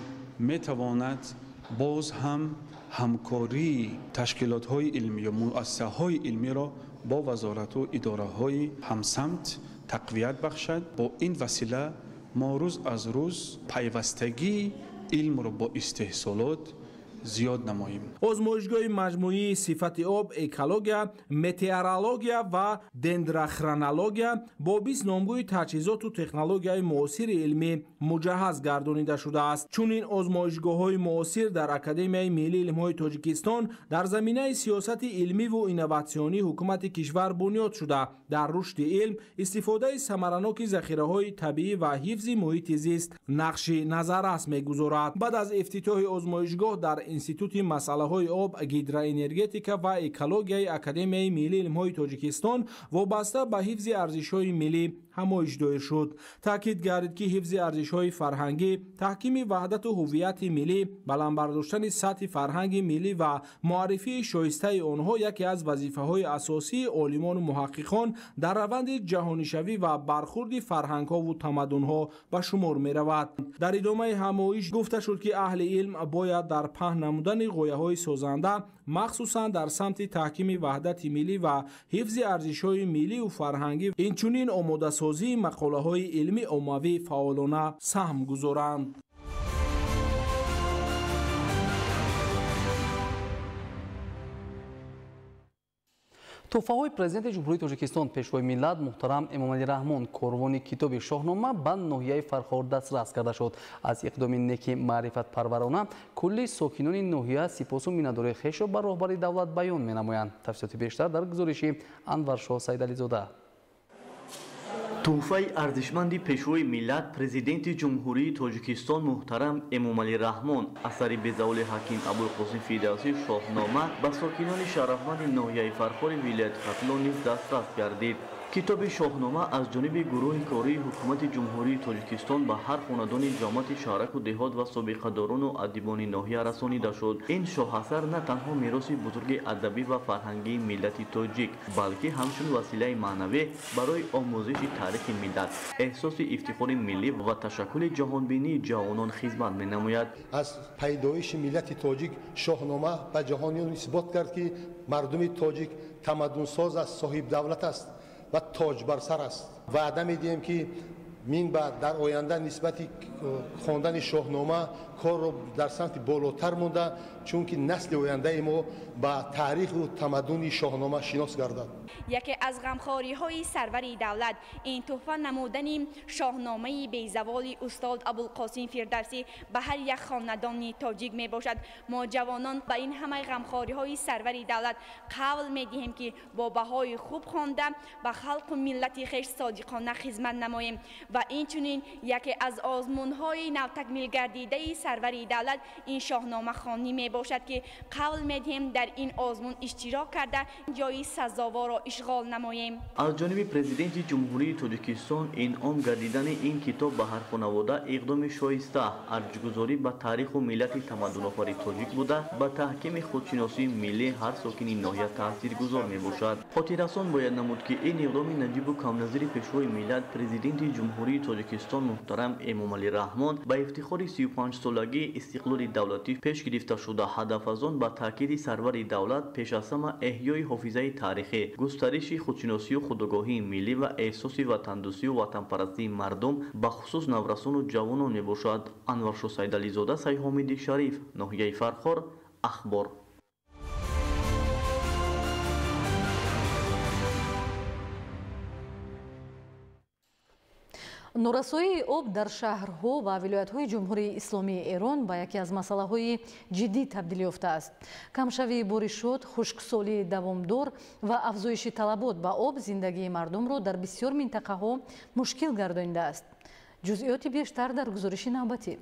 метавонад боз ҳам ҳамкории ташкилотҳои илмӣ ё муассисаҳои илмиро бо вазорату идораҳои ҳамсамт тақвият бахшад. Бо ин васила мо рӯз аз рӯз пайвастагии илмро бо истеҳсолот зиёд намоем. Озмоишгоҳи маҷмӯии сифати об, экология, метеорология ва дендрохронология бо 20 номгӯи таҷҳизоту технологияи муосири илмӣ муҷаҳҳаз гардонида шудааст. Чунин озмоишгоҳҳои муосир дар Академияи миллии илмҳои Тоҷикистон дар заминаи сиёсати илмиву инноватсионии ҳукумати кишвар бунёд шуда, дар рушди илм, истифодаи самараноки захираҳои табиӣ ва ҳифзи муҳити зист нақши назаррас мегузорад. Баъд аз ифтитоҳи озмоишгоҳ дар Институти масъалаҳои об, гидроэнергетика ва экологияи Академияи миллии илмҳои Тоҷикистон вобаста ба ҳифзи арзишҳои миллӣ ҳамоиш доир шуд. Таъкид гардид, ки ҳифзи арзишҳои фарҳангӣ, таҳкими ваҳдату ҳуввияти миллӣ, баланд бардоштани сатҳи фарҳанги миллӣ ва муаррифии шоистаи онҳо яке аз вазифаҳои асосии олимону муҳаққиқон дар раванди ҷаҳонишавӣ ва бархурди фарҳангҳову тамаддунҳо ба шумор меравад. Дар идомаи ҳамоиш гуфта шуд, ки аҳли илм бояд дар паҳн намудани ғояҳои созанда, махсусан дар самти таҳкими ваҳдати миллӣ ва ҳифзи арзишҳои миллию фарҳангӣ, инчунин омодасозии мақолаҳои илмӣ оммавӣ фаъолона саҳм гузоранд. Тӯҳфаҳои президенти Ҷумҳурии Тоҷикистон Пешвои миллат муҳтарам Эмомалӣ Раҳмон корвони китоби Шоҳнома ба ноҳияи Фархор дастрас карда шуд. Аз иқдоми неки маърифатпарварона кулли сокинони ноҳия сипосу миннатдории хешро ба роҳбари давлат баён менамоянд. Тафсилоти бештар дар гузориши Анваршоҳ Саидализода. Тӯҳфаи арзишманди Пешвои миллат Президенти Ҷумҳурии Тоҷикистон муҳтарам Эмомалӣ Раҳмон асари безаволи ҳаким Абулқосим Фирдавсӣ Шоҳнома ба сокинони шарафманди ноҳияи Фархори вилояти Хатлон низ дастрас гардид. Китоби Шоҳнома аз ҷониби гурӯҳи кории ҳукумати Ҷумҳурии Тоҷикистон ба ҳар хонадони ҷамоати шаҳраку деҳот ва собиқадорону адибони ноҳия расонида шуд. Ин шоҳасар на танҳо мероси бузурги адабӣ ва фарҳангии миллати тоҷик, балки ҳамчун василаи маънавӣ барои омӯзиши таърихи миллат, эҳсоси ифтихори миллӣ ва ташаккули ҷаҳонбинии ҷавонон хизмат менамояд. Аз пайдоиши миллати тоҷик Шоҳнома ба ҷаҳониён исбот кард, ки мардуми тоҷик тамаддунсоз аст, соҳибдавлат аст ва тоҷ бар сар аст. Ваъда медиҳем, ки минбаъд дар оянда нисбати хондани Шоҳнома корро дар самти болотар монда, чунки насли ояндаи мо ба таъриху тамаддуни Шоҳнома шинос гардад. Яке аз ғамхориҳои сарвари давлат ин тӯҳфа намудани Шоҳномаи безаволи устод Абулқосим Фирдавсӣ ба ҳар як хонадони тоҷик мебошад. Мо ҷавонон ба ин ҳамаи ғамхориҳои сарвари давлат қавл медиҳем, ки бо баҳои хуб хонда ба халқу миллати хеш содиқона хизмат намоем ва инчунин яке аз озмунҳои навтакмилгардидаи сарвари давлат ин шоҳномахонӣ мебошад, ки қавл медиҳем дар ин озмун иштирок карда ҷои сазоворро ишғол намоем. Аз ҷониби Президенти Ҷумҳурии Тоҷикистон инъом гардидани ин китоб ба ҳар хонавода иқдоми шоиста, арҷгузорӣ ба таъриху миллати тамаддунофари тоҷик буда, ба таҳкими худшиносии миллӣ ҳар сокини ноҳия таъсиргузор мебошад. Хотиррасон бояд намуд, ки ин иқдоми наҷибу камназири Пешвои миллат Президенти Ҷумҳурии Тоҷикистон муҳтарам Эмомалӣ Раҳмон ба ифтихори 35-солагии 40-солагии истиқлоли давлатӣ пеш гирифта шуда, ҳадаф аз он ба таъкиди сарвари давлат пеш аз ҳама эҳёи ҳофизаи таърихӣ, густариши худшиносию худогоҳии миллӣ ва эҳсоси ватандӯстию ватанпарастии мардум, бахусус наврасону ҷавонон мебошад. Анваршо Сайдализода, Сайҳомиди Шариф, ноҳияи Фархор, Ахбор. Норасоии об дар шаҳрҳо ва вилоятҳои Ҷумҳурии Исломии Эрон ба яке аз масъалаҳои ҷиддӣ табдил ёфтааст. Камшавии боришот, хушксолии давомдор ва афзоиши талабот ба об зиндагии мардумро дар бисёр минтақаҳо мушкил гардонидааст. Ҷузъиёти бештар дар гузориши навбатӣ.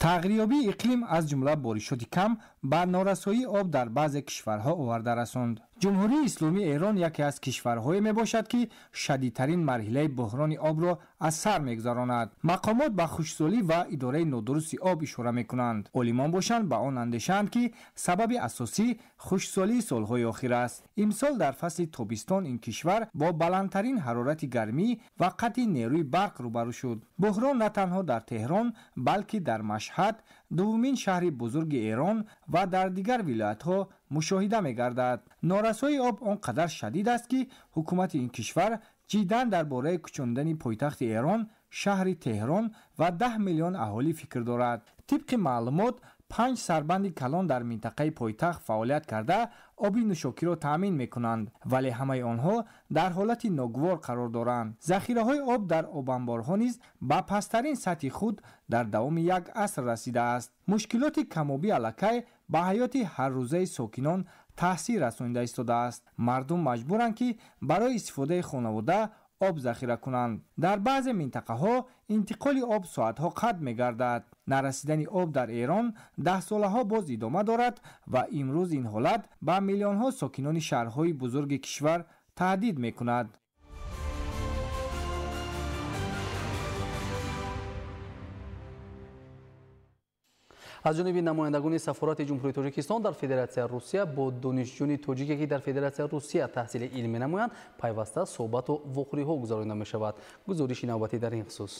Тағйирёбии иқлим аз ҷумла боришоти кам ба норасоии об дар баъзе кишварҳо оварда расонд. Ҷумҳурии Исломии Эрон яке аз кишварҳое мебошад, ки шадидтарин марҳилаи буҳрони обро аз сар мегузаронад. Мақомот ба хушксолӣ ва идораи нодурусти об ишора мекунанд. Олимон бошанд ба он андешаанд, ки сабаби асосӣ хушксолии солҳои охир аст. Имсол дар фасли тобистон ин кишвар бо баландтарин ҳарорати гармӣ ва қатъи нерӯи барқ рӯбарӯ шуд. Буҳрон на танҳо дар Теҳрон, балки дар Машҳад, дуввумин шаҳри бузурги Эрон ва дар дигар вилоятҳо мушоҳида мегардад. Норасоии об он қадар шадид аст, ки ҳукумати ин кишвар ҷиддан дар бораи кӯчондани пойтахти Эрон, шаҳри Теҳрон ва 10 миллион аҳолӣ фикр дорад. Тибқи маълумот, 5 сарбанди калон дар минтақаи пойтахт фаъолият карда оби нӯшокиро таъмин мекунанд, вале ҳамаи онҳо дар ҳолати ногувор қарор доранд. Захираҳои об дар обанборҳо низ ба пасттарин сатҳи худ дар давоми як аср расидааст. Мушкилоти камобӣ аллакай ба ҳаёти ҳаррӯзаи сокинон таъсир расонида истодааст. Мардум маҷбуранд, ки барои истифодаи хонавода об захира кунанд. Дар баъзе минтақаҳо интиқоли об соатҳо қатъ мегардад. Нарасидани об дар Эрон даҳсолаҳо боз идома дорад ва имрӯз ин ҳолат ба миллионҳо сокинони шаҳрҳои бузурги кишвар таҳдид мекунад. Аз ҷониби намояндагони сафорати Ҷумҳурии Тоҷикистон дар Федератсияи Русия бо донишҷӯёни тоҷике, ки дар Федератсияи Русия таҳсили илм менамоянд, пайваста суҳбату вохӯриҳо гузаронида мешавад. Гузориши навбатӣ дар ин хусус.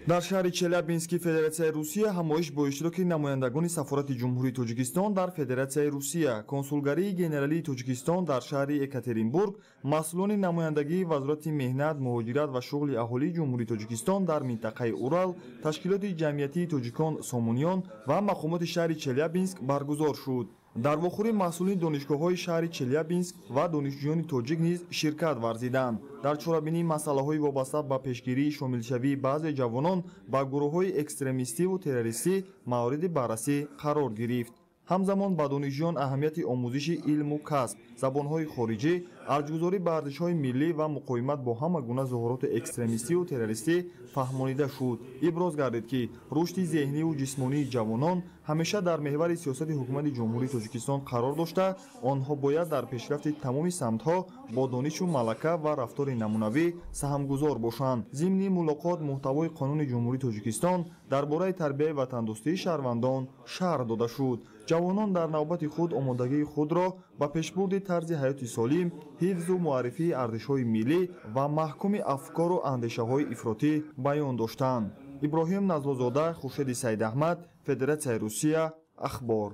Дар шаҳри Челябински Федератсияи Русия ҳамоиш бо иштироки намояндагони сафорати Ҷумҳурии Тоҷикистон дар Федератсияи Русия, консулгарии генералии Тоҷикистон дар шаҳри Екатеринбург, масъулони намояндагии Вазорати меҳнат, муҳоҷират ва шуғли аҳолии Ҷумҳурии Тоҷикистон дар минтақаи Урал, ташкилоти ҷамъиятии тоҷикон Сомониён ва мақомоти шаҳри Челябинск баргузор шуд. Дар вохӯрӣ масъулини донишгоҳҳои шаҳри Челябинск ва донишҷӯёни тоҷик низ ширкат варзиданд. Дар чорабинии масъалаҳои вобаста ба пешгирии шомилшавии баъзе ҷавонон ба гурӯҳҳои экстремистиву террористӣ мавриди баррасӣ қарор гирифт. Ҳамзамон ба донишҷӯён аҳамияти омӯзиши илму касб, забонҳои хориҷӣ, арҷгузорӣ ба арзишҳои миллӣ ва муқовимат бо ҳама гуна зуҳуроти экстремистиву террористӣ фаҳмонида шуд. Иброз гардид, ки рушди зеҳниву ҷисмонии ҷавонон ҳамеша дар меҳвари сиёсати ҳукумати Ҷумҳурии Тоҷикистон қарор дошта, онҳо бояд дар пешрафти тамоми самтҳо бо донишу малака ва рафтори намунавӣ саҳмгузор бошанд. Зимни мулоқот муҳтавои Қонуни Ҷумҳурии Тоҷикистон дар бораи тарбияи ватандӯстии шаҳрвандон шарҳ дода шуд. Ҷавонон дар навбати худ омодагии худро ба пешбурди тарзи ҳаёти солим, ҳифзу муаррифии арзишҳои миллӣ ва маҳкуми афкору андешаҳои ифротӣ баён доштанд. Иброҳим Назлозода, Хуршеди Саидаҳмад, Федератсияи Русия, Ахбор.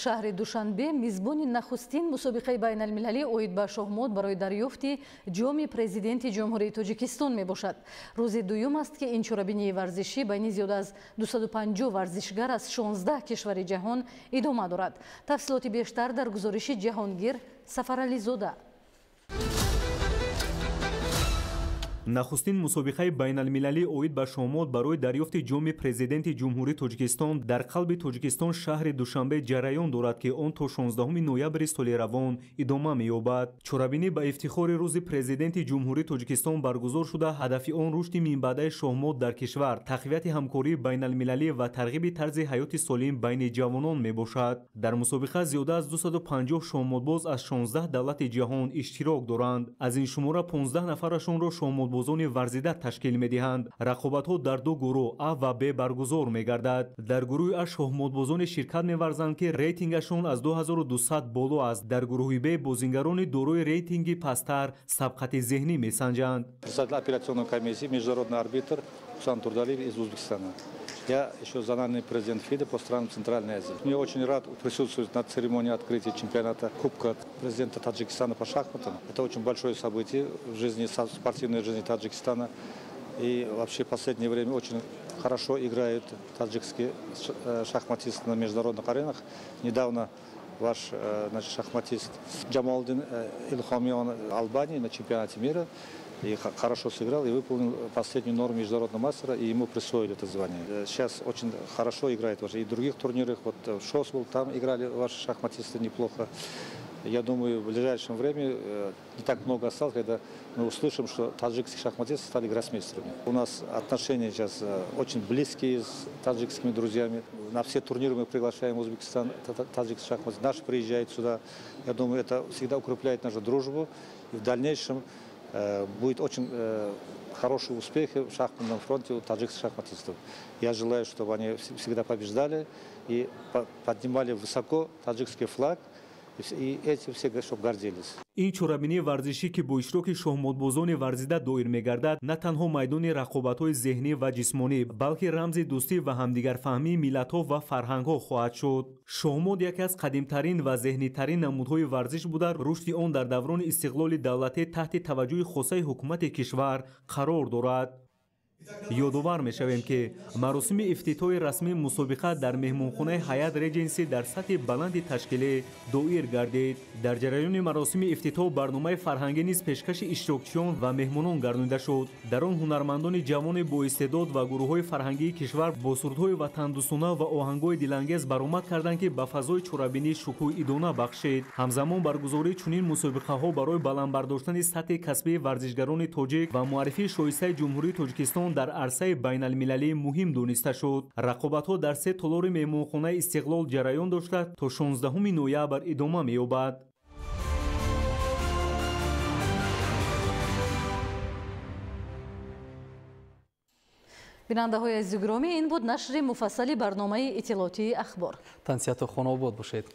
Шаҳри Душанбе мизбони нахустин мусобиқаи байналмилалӣ оид ба шоҳмот барои дарёфти ҷоми президенти Ҷумҳурии Тоҷикистон мебошад. Рӯзи дуюм аст, ки ин чорабинии варзишӣ байни зиёда аз 250 варзишгар аз 16 кишвари ҷаҳон идома дорад. Тафсилоти бештар дар гузориши Ҷаҳонгир Сафарализода. Нахустин мусобиқаи байналмилалӣ оид ба шоҳмот барои дарёфти ҷоми президенти Ҷумҳурии Тоҷикистон дар қалби Тоҷикистон шаҳри Душанбе ҷараён дорад, ки он то 16 ноябри соли равон идома меёбад. Чорабинӣ ба ифтихори рӯзи президенти Ҷумҳурии Тоҷикистон баргузор шуда, ҳадафи он рушди минбаъдаи шоҳмот дар кишвар, тақвияти ҳамкории байналмилалӣ ва тарғиби тарзи ҳаёти солим байни ҷавонон мебошад. Дар мусобиқа зиёда аз 250 шоҳмотбоз аз 16 давлати ҷаҳон иштирок доранд. Аз ин шумора 15 нафарашонро шоҳмотбозони шоҳмотбозони варзида ташкил медиҳанд. Рақобатҳо дар ду гурӯҳ А ва Б баргузор мегардад. Дар гурӯҳи А шоҳмотбозоне ширкат меварзанд, ки рейтингашон аз 2200 боло аст. Дар гурӯҳи Б бозингарони дорои рейтинги пасттар сабқати зеҳнӣ месанҷанд. Председатель апелляционной комиссии, международный арбитр Хусан Турдалиев из Узбекистана. Я еще зональный президент ФИДЕ по странам Центральной Азии. Мне очень рад присутствовать на церемонии открытия чемпионата Кубка президента Таджикистана по шахматам. Это очень большое событие в жизни, спортивной жизни Таджикистана. И вообще в последнее время очень хорошо играют таджикские шахматисты на международных аренах. Недавно ваш, значит, шахматист Джамалдин Илхомион Албании на чемпионате мира и хорошо сыграл и выполнил последнюю норму международного мастера, и ему присвоили это звание. Сейчас очень хорошо играет уже и в других турнирах. Вот в ШОС был, там играли ваши шахматисты неплохо. Я думаю, в ближайшем времени не так много осталось, когда мы услышим, что таджикские шахматисты стали гроссмейстерами. У нас отношения сейчас очень близкие с таджикскими друзьями. На все турниры мы приглашаем Узбекистан, таджикских шахматистов. Наши приезжают сюда. Я думаю, это всегда укрепляет нашу дружбу. И в дальнейшем будет очень хорошие успехи в шахматном фронте у таджикских шахматистов. Я желаю, чтобы они всегда побеждали и поднимали высоко таджикский флаг. И этим все, чтобы гордились. Ин чорабинии варзишӣ, ки бо иштироки шоҳмотбозони варзида доир мегардад, на танҳо майдони рақобатҳои зеҳнӣ ва ҷисмонӣ, балки рамзи дӯстӣ ва ҳамдигарфаҳмии миллатҳо ва фарҳангҳо хоҳад шуд. Шоҳмот яке аз қадимтарин ва зеҳнитарин намудҳои варзиш буда, рушди он дар даврони истиқлоли давлатӣ таҳти таваҷҷӯҳи хосаи ҳукумати кишвар қарор дорад. Ёдовар мешавем, ки маросими ифтитоҳи расмии мусобиқа дар меҳмонхонаи Ҳаят Реҷенси дар сатҳи баланди ташкилӣ доир гардид. Дар ҷараёни маросими ифтитоҳ барномаи фарҳангӣ низ пешкаши иштирокчиён ва меҳмонон гардонида шуд. Дар он ҳунармандони ҷавони боистеъдод ва гурӯҳҳои фарҳангии кишвар бо сурудҳои ватандӯстона ва оҳангҳои дилангез баромад карданд, ки ба фазои чорабинӣ шукӯҳ идона бахшид. Ҳамзамон баргузории чунин мусобиқаҳо барои баланд бардоштани сатҳи касбии варзишгарони тоҷик ва муаррифии шоистаи Ҷумҳурии Тоҷикистон дар арсаи байналмилалӣ муҳим дониста шуд. Рақобатҳо дар се толори меҳмонхонаи Истиқлол ҷараён дошта то 16 ноябр идома меёбад. Бинандаҳои азизу гиромӣ, ин буд нашри муфассали барномаи иттилоотии Ахбор. Тансиҳату хонаобод бошед.